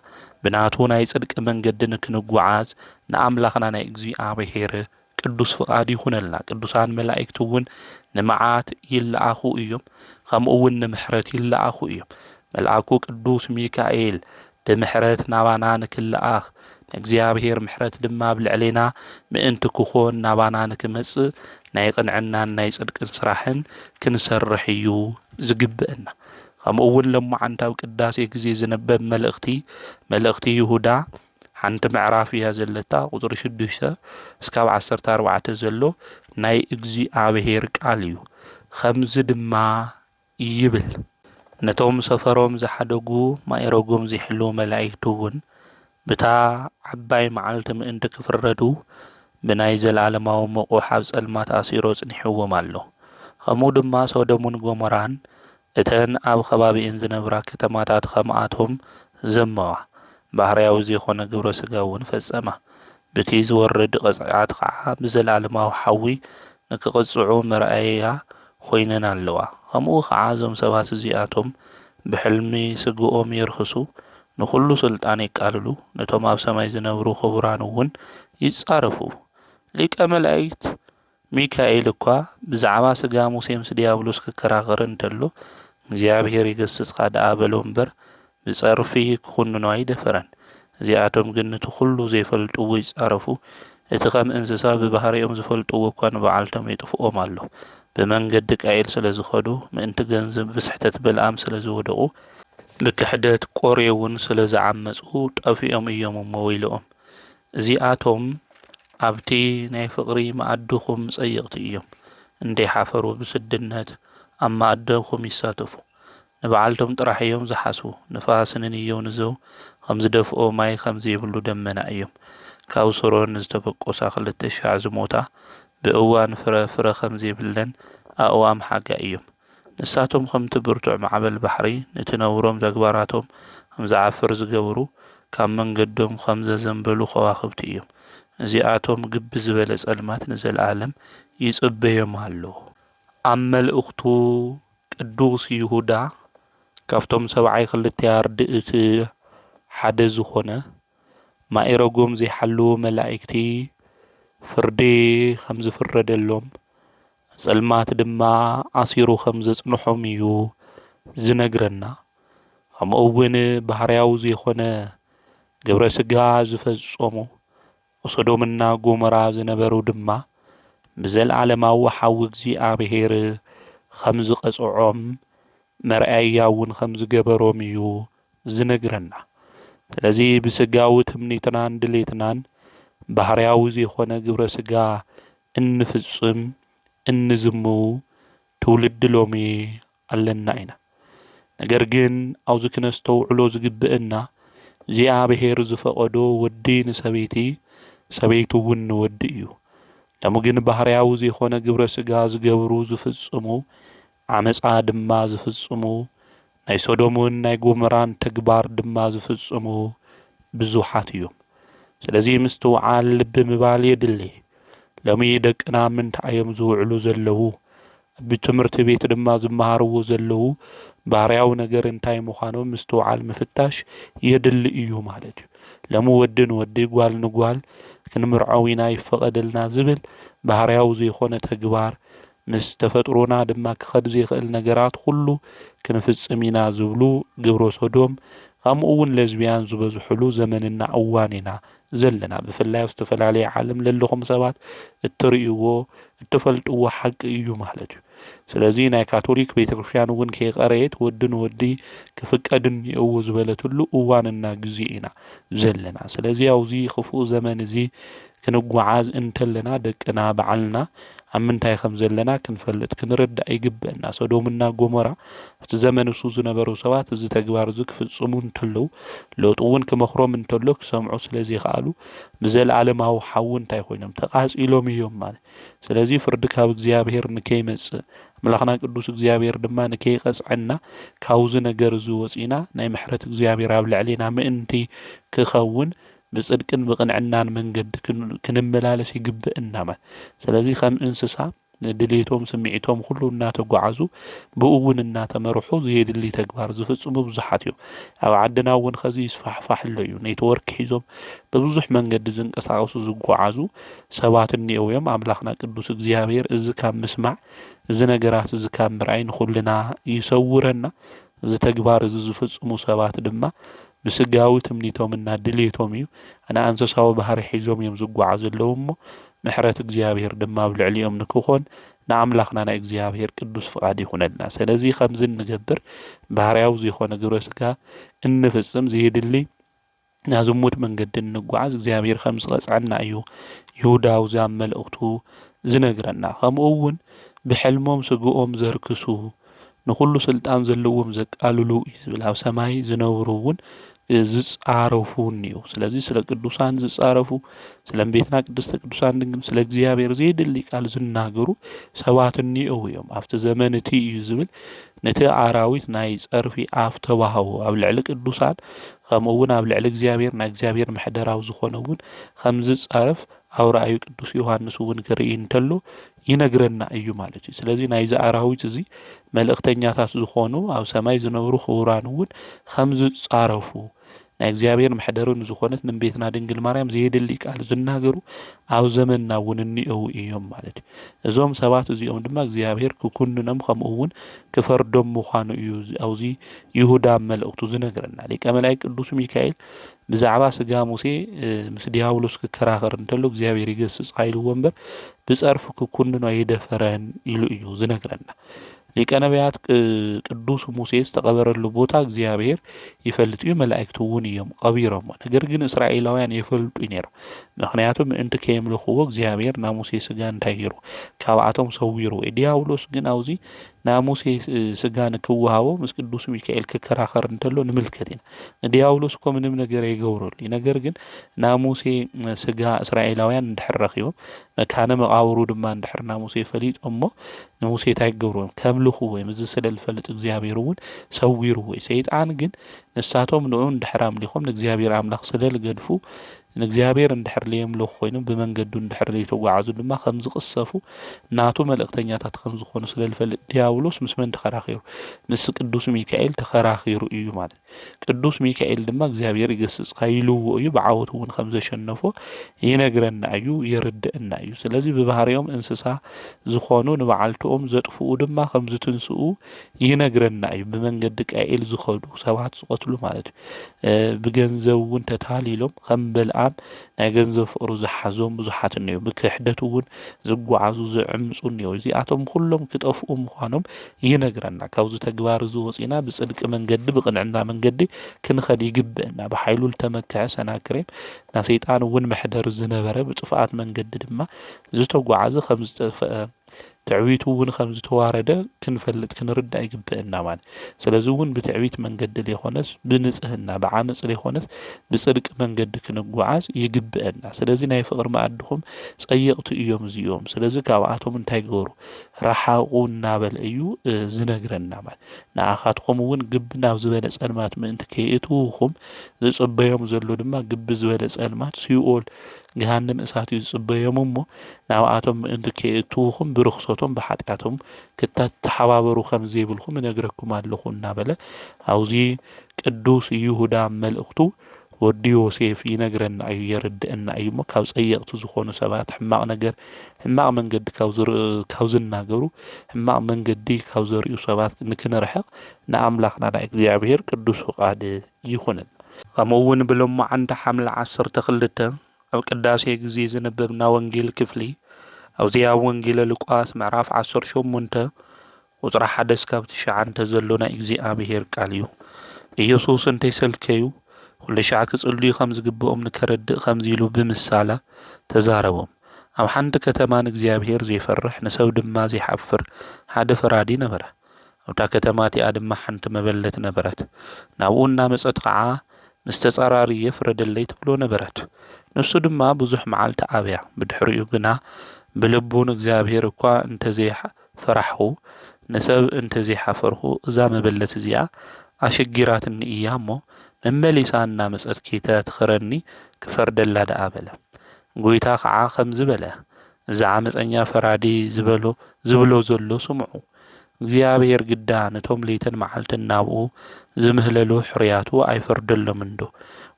ብናቱ ናይ ጽድቂ መንገዲ ንክንጓዓዝ ንኣምላኽና ናይ እግዚኣብሔር ቅዱስ ፍቓድ ይኹነልና። ቅዱሳን መላእክቲ እውን ንመዓት ይለኣኹ እዮም፣ ከምኡ እውን ንምሕረት ይለኣኹ እዮም። መልኣኩ ቅዱስ ሚካኤል ብምሕረት ናባና ንክለኣኽ ንእግዚኣብሔር ምሕረት ድማ ኣብ ልዕሌና ምእንቲ ክኾን ናባና ንክመጽእ ናይ ቅንዕናን ናይ ጽድቅን ስራሕን ክንሰርሕ እዩ ዝግብእና። ከምኡ እውን ለማዓንቲ ኣብ ቅዳሴ ግዜ ዝነበብ መልእኽቲ፣ መልእኽቲ ይሁዳ ሓንቲ ምዕራፍ እያ ዘለታ፣ ቁጽሪ ሽዱሽተ እስካብ ዓሰርተ ኣርባዕተ ዘሎ ናይ እግዚኣብሔር ቃል እዩ። ከምዚ ድማ ይብል፣ ነቶም ሰፈሮም ዝሓደጉ ማእረጎም ዘይሕልዉ መላእክቱ እውን ብታ ዓባይ መዓልቲ ምእንቲ ክፍረዱ ብናይ ዘለዓለማዊ መቑሕ ኣብ ጸልማት ኣሲሩ ኣጽኒሕዎም ኣሎ። ከምኡ ድማ ሶዶምን ጎሞራን እተን ኣብ ከባቢኤን ዝነብራ ከተማታት ከምኣቶም ዘመዋ፣ ባህርያዊ ዘይኮነ ግብረ ስጋ እውን ፈጸማ። ብቲ ዝወርድ ቐጽዓት ኸዓ ብዘለኣለማዊ ሓዊ ንክቕጽዑ መርኣያ ኮይነን ኣለዋ። ከምኡ ኸዓ እዞም ሰባት እዚኣቶም ብሕልሚ ስግኦም የርኽሱ፣ ንኹሉ ስልጣን የቃልሉ፣ ነቶም ኣብ ሰማይ ዝነብሩ ክቡራን እውን ይጻረፉ። ሊቀ መላእክት ሚካኤል እኳ ብዛዕባ ስጋ ሙሴ ምስ ዲያብሎስ ክከራኸር እንተሎ እግዚኣብሔር ይገስጽካ ደኣ በሎ እምበር ብጸርፊ ክኹንኖ ኣይደፈረን። እዚኣቶም ግን ነቲ ኩሉ ዘይፈልጥዎ ይጻረፉ። እቲ ከም እንስሳ ብባህሪኦም ዝፈልጥዎ እኳ ንበዓልቶም የጥፍኦም ኣሎ። ብመንገዲ ቃኤል ስለ ዝኸዱ፣ ምእንቲ ገንዘብ ብስሕተት በለዓም ስለ ዝወደቑ፣ ብክሕደት ቆሬ እውን ስለ ዝዓመጹ ጠፊኦም እዮም እሞ ወይልኦም። እዚኣቶም ኣብቲ ናይ ፍቕሪ መኣድኹም ጸየቕቲ እዮም። እንተይሓፈሩ ብስድነት ኣብ መኣድኹም ይሳተፉ። ንበዓልቶም ጥራሕ እዮም ዝሓስቡ። ንፋስ ንንየው ንዘው ከም ዝደፍኦ ማይ ከም ዘይብሉ ደመና እዮም። ካብ ሶሮን ዝተበቆሳ ክልተ ሻዕ ዝሞታ ብእዋን ፍረ ፍረ ከም ዘይብለን ኣእዋም ሓጋይ እዮም። ንሳቶም ከምቲ ብርቱዕ ማዕበል ባሕሪ ነቲ ነውሮም ተግባራቶም ከም ዝዓፍር ዝገብሩ፣ ካብ መንገዶም ከም ዘዘንበሉ ከዋኽብቲ እዮም። እዚኣቶም ግቢ ዝበለ ጸልማት ንዘለኣለም ይጽበዮም ኣሎ። ኣብ መልእኽቱ ቅዱስ ይሁዳ ካብቶም ሰብዓይ ክልተ ኣርድእት ሓደ ዝኾነ ማእረጎም ዘይሓልዉ መላእክቲ ፍርዲ ከም ዝፍረደሎም፣ ጸልማት ድማ ኣሲሩ ከም ዘጽንሖም እዩ ዝነግረና። ከምኡ እውን ባህርያዊ ዘይኮነ ግብረ ስጋ ዝፈጸሙ፣ ሶዶምና ጎሞራ ዝነበሩ ድማ ብዘለኣለማዊ ሓዊ እግዚኣብሔር ከም ዝቐጽዖም መርኣያ እውን ከም ዝገበሮም እዩ ዝነግረና። ስለዚ ብስጋዊ ትምኒትናን ድሌትናን ባህርያዊ ዘይኮነ ግብረ ስጋ እንፍጽም እንዝምው ትውልዲ ሎሚ ኣለና ኢና። ነገር ግን ኣብዚ ክነስተውዕሎ ዝግብእና እግዚኣብሔር ዝፈቐዶ ወዲ ንሰበይቲ፣ ሰበይቲ እውን ንወዲ እዩ። ሎሚ ግን ባህርያዊ ዘይኮነ ግብረ ስጋ ዝገብሩ ዝፍጽሙ፣ ዓመጻ ድማ ዝፍጽሙ፣ ናይ ሶዶምን ናይ ጎመራን ተግባር ድማ ዝፍጽሙ ብዙሓት እዮም። ስለዚ ምስትውዓል ልቢ ምባል የድሊ። ሎሚ ደቅና ምንታይ እዮም ዝውዕሉ ዘለዉ? ኣብ ትምህርቲ ቤት ድማ ዝመሃርዎ ዘለዉ ባህርያዊ ነገር እንታይ ምዃኖም ምስትውዓል ምፍታሽ የድሊ እዩ ማለት እዩ። ሎሚ ወዲ ንወዲ ጓል ንጓል ክንምርዖው ኢና ይፈቐደልና ዝብል ባህርያዊ ዘይኮነ ተግባር ምስ ተፈጥሮና ድማ ክኸድ ዘይኽእል ነገራት ኩሉ ክንፍጽም ኢና ዝብሉ ግብረ ሶዶም ከምኡ እውን ለዝብያን ዝበዝሕሉ ዘመንና እዋን ኢና ዘለና። ብፍላይ ኣብ ዝተፈላለየ ዓለም ለለኹም ሰባት እትርእይዎ እትፈልጥዎ ሓቂ እዩ ማለት እዩ። ስለዚ ናይ ካቶሊክ ቤተክርስትያን እውን ከይቐረየት ወዲ ንወዲ ክፍቀድ እኒኦዎ ዝበለትሉ እዋንና ግዜ ኢና ዘለና። ስለዚ ኣብዚ ክፉእ ዘመን እዚ ክንጓዓዝ እንተለና ደቅና ባዕልና ኣብ ምንታይ ከም ዘለና ክንፈልጥ ክንርዳእ ይግበእና። ሶዶምና ጎሞራ ኣብቲ ዘመን እሱ ዝነበሩ ሰባት እዚ ተግባር እዚ ክፍጽሙ እንተለዉ ሎጥ እውን ክመኽሮም እንተሎ ክሰምዑ ስለ ዘይከኣሉ ብዘለኣለማዊ ሓዊ እንታይ ኮይኖም ተቓጺሎም እዮም ማለት። ስለዚ ፍርዲ ካብ እግዚኣብሔር ንከይመጽእ ኣምላኽና ቅዱስ እግዚኣብሔር ድማ ንከይቐጽዐና ካብዚ ነገር እዚ ወጺና ናይ ምሕረት እግዚኣብሔር ኣብ ልዕሌና ምእንቲ ክኸውን ብጽድቅን ብቕንዕናን መንገዲ ክን-፣ ክንመላለስ ይግብእና ማለት። ስለዚ ከም እንስሳ ንድሌቶም ስምዒቶም ኩሉ እናተጓዓዙ ብኡ እውን እናተመርሑ ዘየድሊ ተግባር ዝፍጽሙ ብዙሓት እዮም። ኣብ ዓድና እውን ኸዚ ይስፋሕፋሕ ኣሎ እዩ። ኔትወርክ ሒዞም ብብዙሕ መንገዲ ዝንቀሳቐሱ ዝጓዓዙ ሰባት እኒአው እዮም። ኣምላኽና ቅዱስ እግዚኣብሔር እዚ ካብ ምስማዕ እዚ ነገራት እዚ ካብ ምርኣይ ንኹልና ይሰውረና። እዚ ተግባር እዚ ዝፍጽሙ ሰባት ድማ ብስጋዊ ትምኒቶምና ድሌቶም እዩ፣ ኣነ ኣንሰሳዊ ባህሪ ሒዞም እዮም ዝጓዓዙ ኣለዉ እሞ ምሕረት እግዚኣብሔር ድማ ኣብ ልዕሊኦም ንክኾን ንኣምላኽና ናይ እግዚኣብሔር ቅዱስ ፍቓድ ይኹነልና። ስለዚ ከምዚ እንገብር ባህርያዊ ዘይኮነ ግብረ ስጋ እንፍጽም ዘይድሊ ናዝሙት መንገዲ እንጓዓዝ እግዚኣብሔር ከም ዝቐጽዐና እዩ ይሁዳ ኣብዚ ኣብ መልእኽቱ ዝነግረና። ከምኡ እውን ብሕልሞም ስግኦም ዘርክሱ ንኹሉ ስልጣን ዘለዎም ዘቃልሉ እዩ ዝብል። ኣብ ሰማይ ዝነብሩ እውን ዝጻረፉ እኒኡ። ስለዚ ስለ ቅዱሳን ዝጻረፉ፣ ስለ ቤትና ቅድስተ ቅዱሳን ድንግል፣ ስለ እግዚኣብሔር ዘይድሊ ቃል ዝናገሩ ሰባት እኒኡ እዮም። ኣብቲ ዘመን እቲ እዩ ዝብል ነቲ ኣራዊት ናይ ጸርፊ ኣፍ ተዋህቦ። ኣብ ልዕሊ ቅዱሳን ከምኡ እውን ኣብ ልዕሊ እግዚኣብሔር ናይ እግዚኣብሔር ምሕደራዊ ዝኾነ እውን ከም ዝጻረፍ ኣብ ራእዩ ቅዱስ ዮሃንስ እውን ክርኢ እንተሎ ይነግረና እዩ ማለት እዩ። ስለዚ ናይዚ ኣራዊት እዚ መልእኽተኛታት ዝኾኑ ኣብ ሰማይ ዝነብሩ ክቡራን እውን ከም ዝጻረፉ ናይ እግዚኣብሔር መሕደሪ ንዝኾነት ንእመቤትና ድንግል ማርያም ዘየድሊ ቃል ዝናገሩ ኣብ ዘመንና እውን እኒአው እዮም ማለት እዩ። እዞም ሰባት እዚኦም ድማ እግዚኣብሔር ክኩንኖም ከምኡ እውን ክፈርዶም ምዃኑ እዩ ኣብዚ ይሁዳ ኣብ መልእኽቱ ዝነግረና። ሊቀ መላእክት ቅዱስ ሚካኤል ብዛዕባ ስጋ ሙሴ ምስ ዲያብሎስ ክከራኸር እንተሎ እግዚኣብሔር ይገስጽካ ኢልዎ እምበር ብጸርፊ ክኩንኖ ኣይደፈረን ኢሉ እዩ ዝነግረና። ሊቀ ነቢያት ቅዱስ ሙሴ ዝተቐበረሉ ቦታ እግዚኣብሔር ይፈልጥ እዩ፣ መላእክቲ እውን እዮም ቀቢሮሞ። ነገር ግን እስራኤላውያን የፈልጡ ነይሮም። ምኽንያቱ ምእንቲ ከየምልኽዎ እግዚኣብሔር ናብ ሙሴ ስጋ እንታይ ገይሩ? ካብኣቶም ሰዊርዎ እዩ። ዲያብሎስ ግን ኣብዚ ናብ ሙሴ ስጋ ንክወሃቦ ምስ ቅዱስ ሚካኤል ክከራኸር እንተሎ ንምልከት ኢና። ንዲያብሎስ እኮ ምንም ነገር ኣይገብረሉ እዩ። ነገር ግን ናብ ሙሴ ስጋ እስራኤላውያን እንድሕር ረኺቦም መካነ መቓብሩ ድማ እንድሕር ናብ ሙሴ ፈሊጦሞ ንሙሴ እንታይ ክገብርዎ? ከምልኽዎ እዮም። እዚ ስለ ዝፈልጥ እግዚኣብሔር እውን ሰዊርዎ እዩ። ሰይጣን ግን ንሳቶም ንኡ እንድሕር ኣምሊኾም ንእግዚኣብሔር ኣምላኽ ስለ ዝገድፉ ንእግዚኣብሔር እንድሕር ለየምልኹ ኮይኖም ብመንገዱ እንድሕር ለይተጓዓዙ ድማ ከም ዝቕሰፉ ናቱ መልእኽተኛታት ከም ዝኾኑ ስለ ዝፈልጥ ዲያብሎስ ምስ መን ተኸራኺሩ? ምስ ቅዱስ ሚካኤል ተኸራኺሩ እዩ ማለት እዩ። ቅዱስ ሚካኤል ድማ እግዚኣብሔር ይገስጽካ ኢልዎ እዩ። ብዓወት እውን ከም ዘሸነፎ ይነግረና እዩ፣ የርድእና እዩ። ስለዚ ብባህሪኦም እንስሳ ዝኾኑ ንበዓልትኦም ዘጥፍኡ ድማ ከም ዝትንስኡ ይነግረና እዩ። ብመንገዲ ቃኤል ዝኸዱ ሰባት ዝቐትሉ ማለት እዩ። ብገንዘብ እውን ተታሊሎም ከም በልዓም ናይ ገንዘብ ፍቕሩ ዝሓዞም ብዙሓት እኒኦ። ብክሕደት እውን ዝጓዓዙ ዝዕምፁ እኒኦ። እዚኣቶም ኩሎም ክጠፍኡ ምዃኖም ይነግረና። ካብዚ ተግባር እዚ ወፂና ብፅድቂ መንገዲ ብቕንዕና መንገዲ ክንኸድ ይግብእና። ብሓይሉ ዝተመክሐ ሰናክሬም ናሰይጣን እውን መሕደሪ ዝነበረ ብጥፍኣት መንገዲ ድማ ዝተጓዓዘ ከም ዝጠፍአ ትዕቢቱ እውን ከም ዝተዋረደ ክንፈልጥ ክንርዳእ ይግብእና ማለት። ስለዚ እውን ብትዕቢት መንገዲ ዘይኮነስ ብንጽህና ብዓመፅ ዘይኮነስ ብፅድቂ መንገዲ ክንጓዓዝ ይግብእና። ስለዚ ናይ ፍቕሪ መኣድኹም ጸየቕቲ እዮም እዚኦም። ስለዚ ካብኣቶም እንታይ ግበሩ? ረሓቑ እናበለ እዩ ዝነግረና ማለት። ንኣኻትኩም እውን ግቢ ናብ ዝበለ ጸልማት ምእንቲ ከይእትውኹም ዝጽበዮም ዘሎ ድማ ግቢ ዝበለ ጸልማት ሲኦል ገሃነም እሳት እዩ ዝጽበዮም እሞ ናብኣቶም ምእንቲ ከይእትውኹም ብርኽሰቶም ብሓጢኣቶም ክተተሓባበሩ ከም ዘይብልኩም እነግረኩም ኣለኹ እናበለ ኣብዚ ቅዱስ ይሁዳ መልእኽቱ ወዲ ዮሴፍ ይነግረና እዩ የርድእና እዩ እሞ ካብ ጸየቕቲ ዝኾኑ ሰባት ሕማቕ ነገር ሕማቕ መንገዲ ካብ ዝናገሩ ሕማቕ መንገዲ ካብ ዘርእዩ ሰባት ንክንርሕቕ ንኣምላኽና ናይ እግዚኣብሔር ቅዱስ ፍቓድ ይኹንን። ከምኡ እውን ብሎማዓንቲ ሓምለ ዓሰርተ ክልተ ኣብ ቅዳሴ ግዜ ዘነበብና ወንጌል ክፍሊ ኣብዚ ኣብ ወንጌለ ሉቃስ ምዕራፍ ዓሰርተ ሸሞንተ ቁጽሪ ሓደ እስካብ ትሽዓተ ዘሎ ናይ እግዚኣብሔር ቃል እዩ። ኢየሱስ እንተይሰልከዩ ኩሉ ሻዕ ክጽልዩ ከም ዝግብኦም ንከረድእ ከምዚ ኢሉ ብምሳላ ተዛረቦም። ኣብ ሓንቲ ከተማ ንእግዚኣብሔር ዘይፈርሕ ንሰብ ድማ ዘይሓፍር ሓደ ፈራዲ ነበረ። ኣብታ ከተማ እቲኣ ድማ ሓንቲ መበለት ነበረት። ናብኡ እናመጸት ኸዓ ምስ ተጻራርየ ፍረደለይ ትብሎ ነበረት። ንሱ ድማ ብዙሕ መዓልቲ ኣብያ። ብድሕሪኡ ግና ብልቡ ንእግዚኣብሔር እኳ እንተዘይፈራሕኹ ንሰብ እንተዘይሓፈርኹ እዛ መበለት እዚኣ ኣሸጊራትኒ እያ እሞ መመሊሳ እናመጸት ከይተትኽረኒ ክፈርደላ ደኣ በለ። ጐይታ ኸዓ ከምዚ በለ፣ እዚ ዓመፀኛ ፈራዲ ዝበሎ ዝብሎ ዘሎ ስምዑ። እግዚኣብሔር ግዳ ነቶም ለይትን መዓልትን ናብኡ ዝምህለሉ ሕሩያቱ ኣይፈርደሎምን ዶ?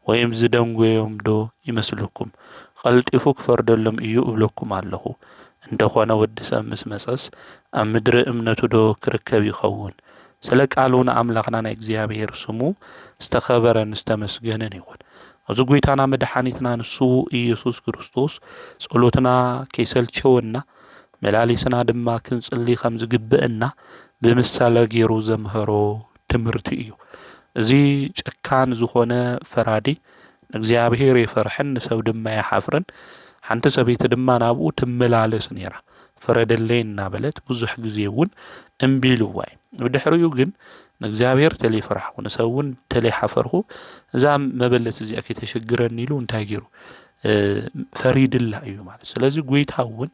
ወይም ዝደንጎዮም ዶ ይመስለኩም? ቀልጢፉ ክፈርደሎም እዩ እብለኩም ኣለኹ። እንተኾነ ወዲ ሰብ ምስ መጸስ ኣብ ምድሪ እምነቱ ዶ ክርከብ ይኸውን? ስለ ቃሉ ንኣምላኽና ናይ እግዚኣብሔር ስሙ ዝተኸበረን ዝተመስገነን ይኹን። እዚ ጐይታና መድሓኒትና ንሱ ኢየሱስ ክርስቶስ ጸሎትና ከይሰልቸወና መላሊስና ድማ ክንጽሊ ከም ዝግብእና ብምሳሌ ገይሩ ዘምሀሮ ትምህርቲ እዩ። እዚ ጨካን ዝኾነ ፈራዲ ንእግዚኣብሔር የፈርሕን ንሰብ ድማ ይሓፍርን። ሓንቲ ሰበይቲ ድማ ናብኡ ትመላለስ ነይራ። ፍረደለይ እናበለት ብዙሕ ግዜ እውን እምቢ ኢልዋ እዩ። ብድሕሪኡ ግን ንእግዚኣብሔር ተለይፈራሕኹ፣ ንሰብ እውን ተለይሓፈርኹ፣ እዛ መበለት እዚኣ ከይተሸግረኒ ኢሉ እንታይ ገይሩ? እ፣ ፈሪድላ እዩ ማለት። ስለዚ ጐይታ እውን፣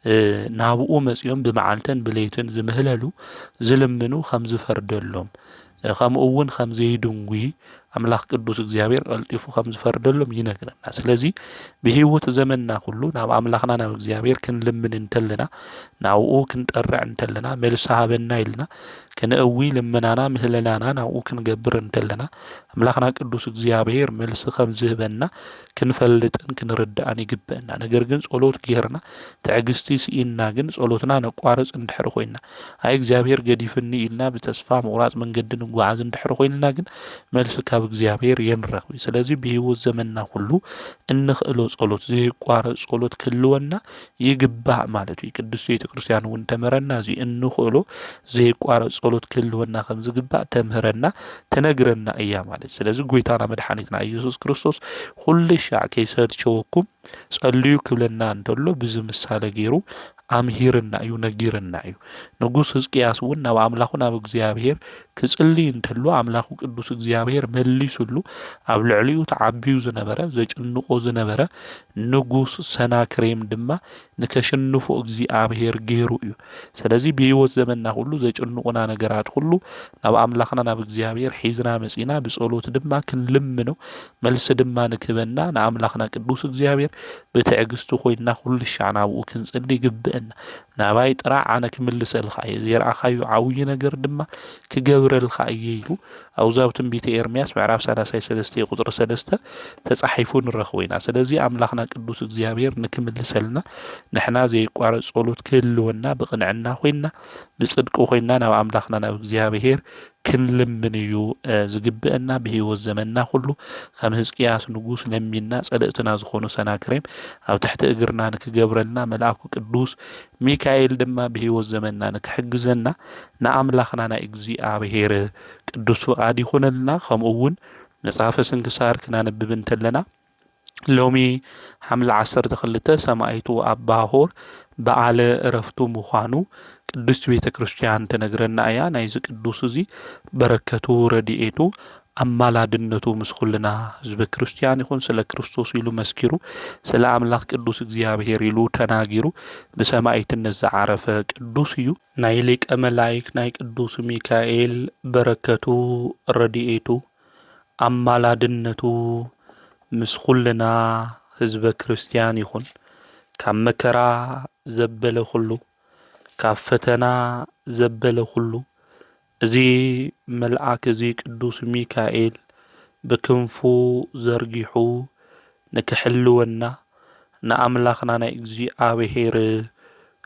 እ፣ ናብኡ መጺኦም ብመዓልትን ብለይትን ዝምህለሉ፣ ዝልምኑ ከም ዝፈርደሎም፣ እ፣ ከምኡ እውን ከም ዘይድንጉይ ኣምላኽ ቅዱስ እግዚኣብሔር ቀልጢፉ ከም ዝፈርደሎም ይነግረና። ስለዚ ብህይወት ዘመንና ኩሉ ናብ ኣምላኽና ናብ እግዚኣብሔር ክንልምን እንተለና፣ ናብኡ ክንጠርዕ እንተለና፣ መልሲ ሃበና ኢልና ክንእዊ፣ ልመናና ምህለላና ናብኡ ክንገብር እንተለና፣ ኣምላኽና ቅዱስ እግዚኣብሔር መልሲ ከም ዝህበና ክንፈልጥን ክንርድኣን ይግብአና። ነገር ግን ጸሎት ጌርና ትዕግስቲ ስኢንና ግን ጸሎትና ነቋርጽ እንድሕር ኮይንና፣ ኣይ እግዚኣብሔር ገዲፍኒ ኢልና ብተስፋ ምቑራጽ መንገዲ ንጓዓዝ እንድሕር ኮይንና ግን መልሲ ካብ እግዚኣብሔር የንረኽብ እዩ። ስለዚ ብህይወት ዘመንና ኩሉ እንኽእሎ ጸሎት፣ ዘይቋረጽ ጸሎት ክህልወና ይግባእ ማለት እዩ። ቅድስት ቤተ ክርስቲያን እውን ተመረና እዚ እንኽእሎ ዘይቋረጽ ጸሎት ክህልወና ከም ዝግባእ ተምህረና፣ ትነግረና እያ ማለት። ስለዚ ጐይታና መድሓኒትና ኢየሱስ ክርስቶስ ኩሉ ሻዕ ከይሰልቸወኩም ጸልዩ ክብለና እንተሎ ብዚ ምሳሌ ገይሩ ኣምሂርና እዩ፣ ነጊርና እዩ። ንጉስ ህዝቅያስ እውን ናብ ኣምላኹ ናብ እግዚኣብሔር ክጽሊ እንተሎ ኣምላኹ ቅዱስ እግዚኣብሔር መሊሱሉ ኣብ ልዕሊኡ ተዓብዩ ዝነበረ ዘጭንቆ ዝነበረ ንጉስ ሰናክሬም ድማ ንከሽንፎ እግዚኣብሔር ገይሩ እዩ። ስለዚ ብህይወት ዘመንና ኩሉ ዘጭንቁና ነገራት ኩሉ ናብ ኣምላኽና ናብ እግዚኣብሔር ሒዝና መጺና ብጸሎት ድማ ክንልምኖ መልሲ ድማ ንክበና ንኣምላኽና ቅዱስ እግዚኣብሔር ብትዕግስቲ ኮይንና ኩሉ ሻዕ ናብኡ ክንጽሊ ይግብእና። ናባይ ጥራሕ ኣነ ክምልሰልካ እየ፣ ዘይረኣኻዮ ዓብዪ ነገር ድማ ክገብረልካ እየ ኢሉ ኣብዚ ኣብ ትንቢተ ኤርምያስ ምዕራፍ ሰላሳ ሰለስተ ቁጽሪ ሰለስተ ተጻሒፉ ንረኽቦ ኢና። ስለዚ ኣምላኽና ቅዱስ እግዚኣብሔር ንክምልሰልና ንሕና ዘይቋረጽ ጸሎት ክህልወና ብቕንዕና ኮይንና ብጽድቂ ኮይንና ናብ ኣምላኽና ናብ እግዚኣብሔር ክንልምን እዩ፣ እ፣ ዝግብአና። ብህይወት ዘመንና ኩሉ ከም ህዝቅያስ ንጉስ ለሚንና ጸለእትና ዝኾኑ ሰናክሬም ኣብ ትሕቲ እግርና ንክገብረልና መልኣኩ ቅዱስ ሚካኤል ድማ ብህይወት ዘመንና ንክሕግዘና ንኣምላኽና ናይ እግዚኣብሔር ቅዱስ ፍቓድ ይኹነልና። ከምኡ እውን መጽሓፈ ስንክሳር ክናንብብ እንተለና ሎሚ ሓምለ ዓሰርተ ክልተ ሰማይቱ ኣባ ሆር በዓለ እረፍቱ ምዃኑ ቅድስት ቤተ ክርስቲያን ትነግረና እያ። ናይዚ ቅዱስ እዚ በረከቱ ረድኤቱ ኣማላድነቱ ምስ ኩልና ህዝበ ክርስቲያን ይኹን። ስለ ክርስቶስ ኢሉ መስኪሩ፣ ስለ ኣምላኽ ቅዱስ እግዚኣብሔር ኢሉ ተናጊሩ ብሰማይትነት ዝዓረፈ ቅዱስ እዩ። ናይ ሊቀ መላእክት ናይ ቅዱስ ሚካኤል በረከቱ ረድኤቱ ኣማላድነቱ ምስ ኩልና ህዝበ ክርስቲያን ይኹን። ካብ መከራ ዘበለ ኩሉ፣ ካብ ፈተና ዘበለ ኩሉ፣ እዚ መልኣክ እዚ ቅዱስ ሚካኤል ብክንፉ ዘርጊሑ ንክሕልወና ንኣምላኽና ናይ እግዚኣብሔር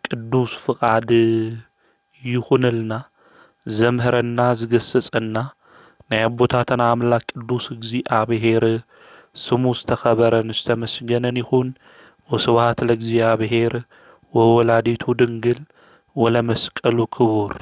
ቅዱስ ፍቓድ ይኹነልና። ዘምህረና ዝገሰጸና ናይ ኣቦታትና ኣምላኽ ቅዱስ እግዚኣብሔር ስሙ ዝተኸበረን ዝተመስገነን ይኹን። ወስብሐት ለእግዚኣብሔር ወወላዲቱ ድንግል ወለመስቀሉ ክቡር።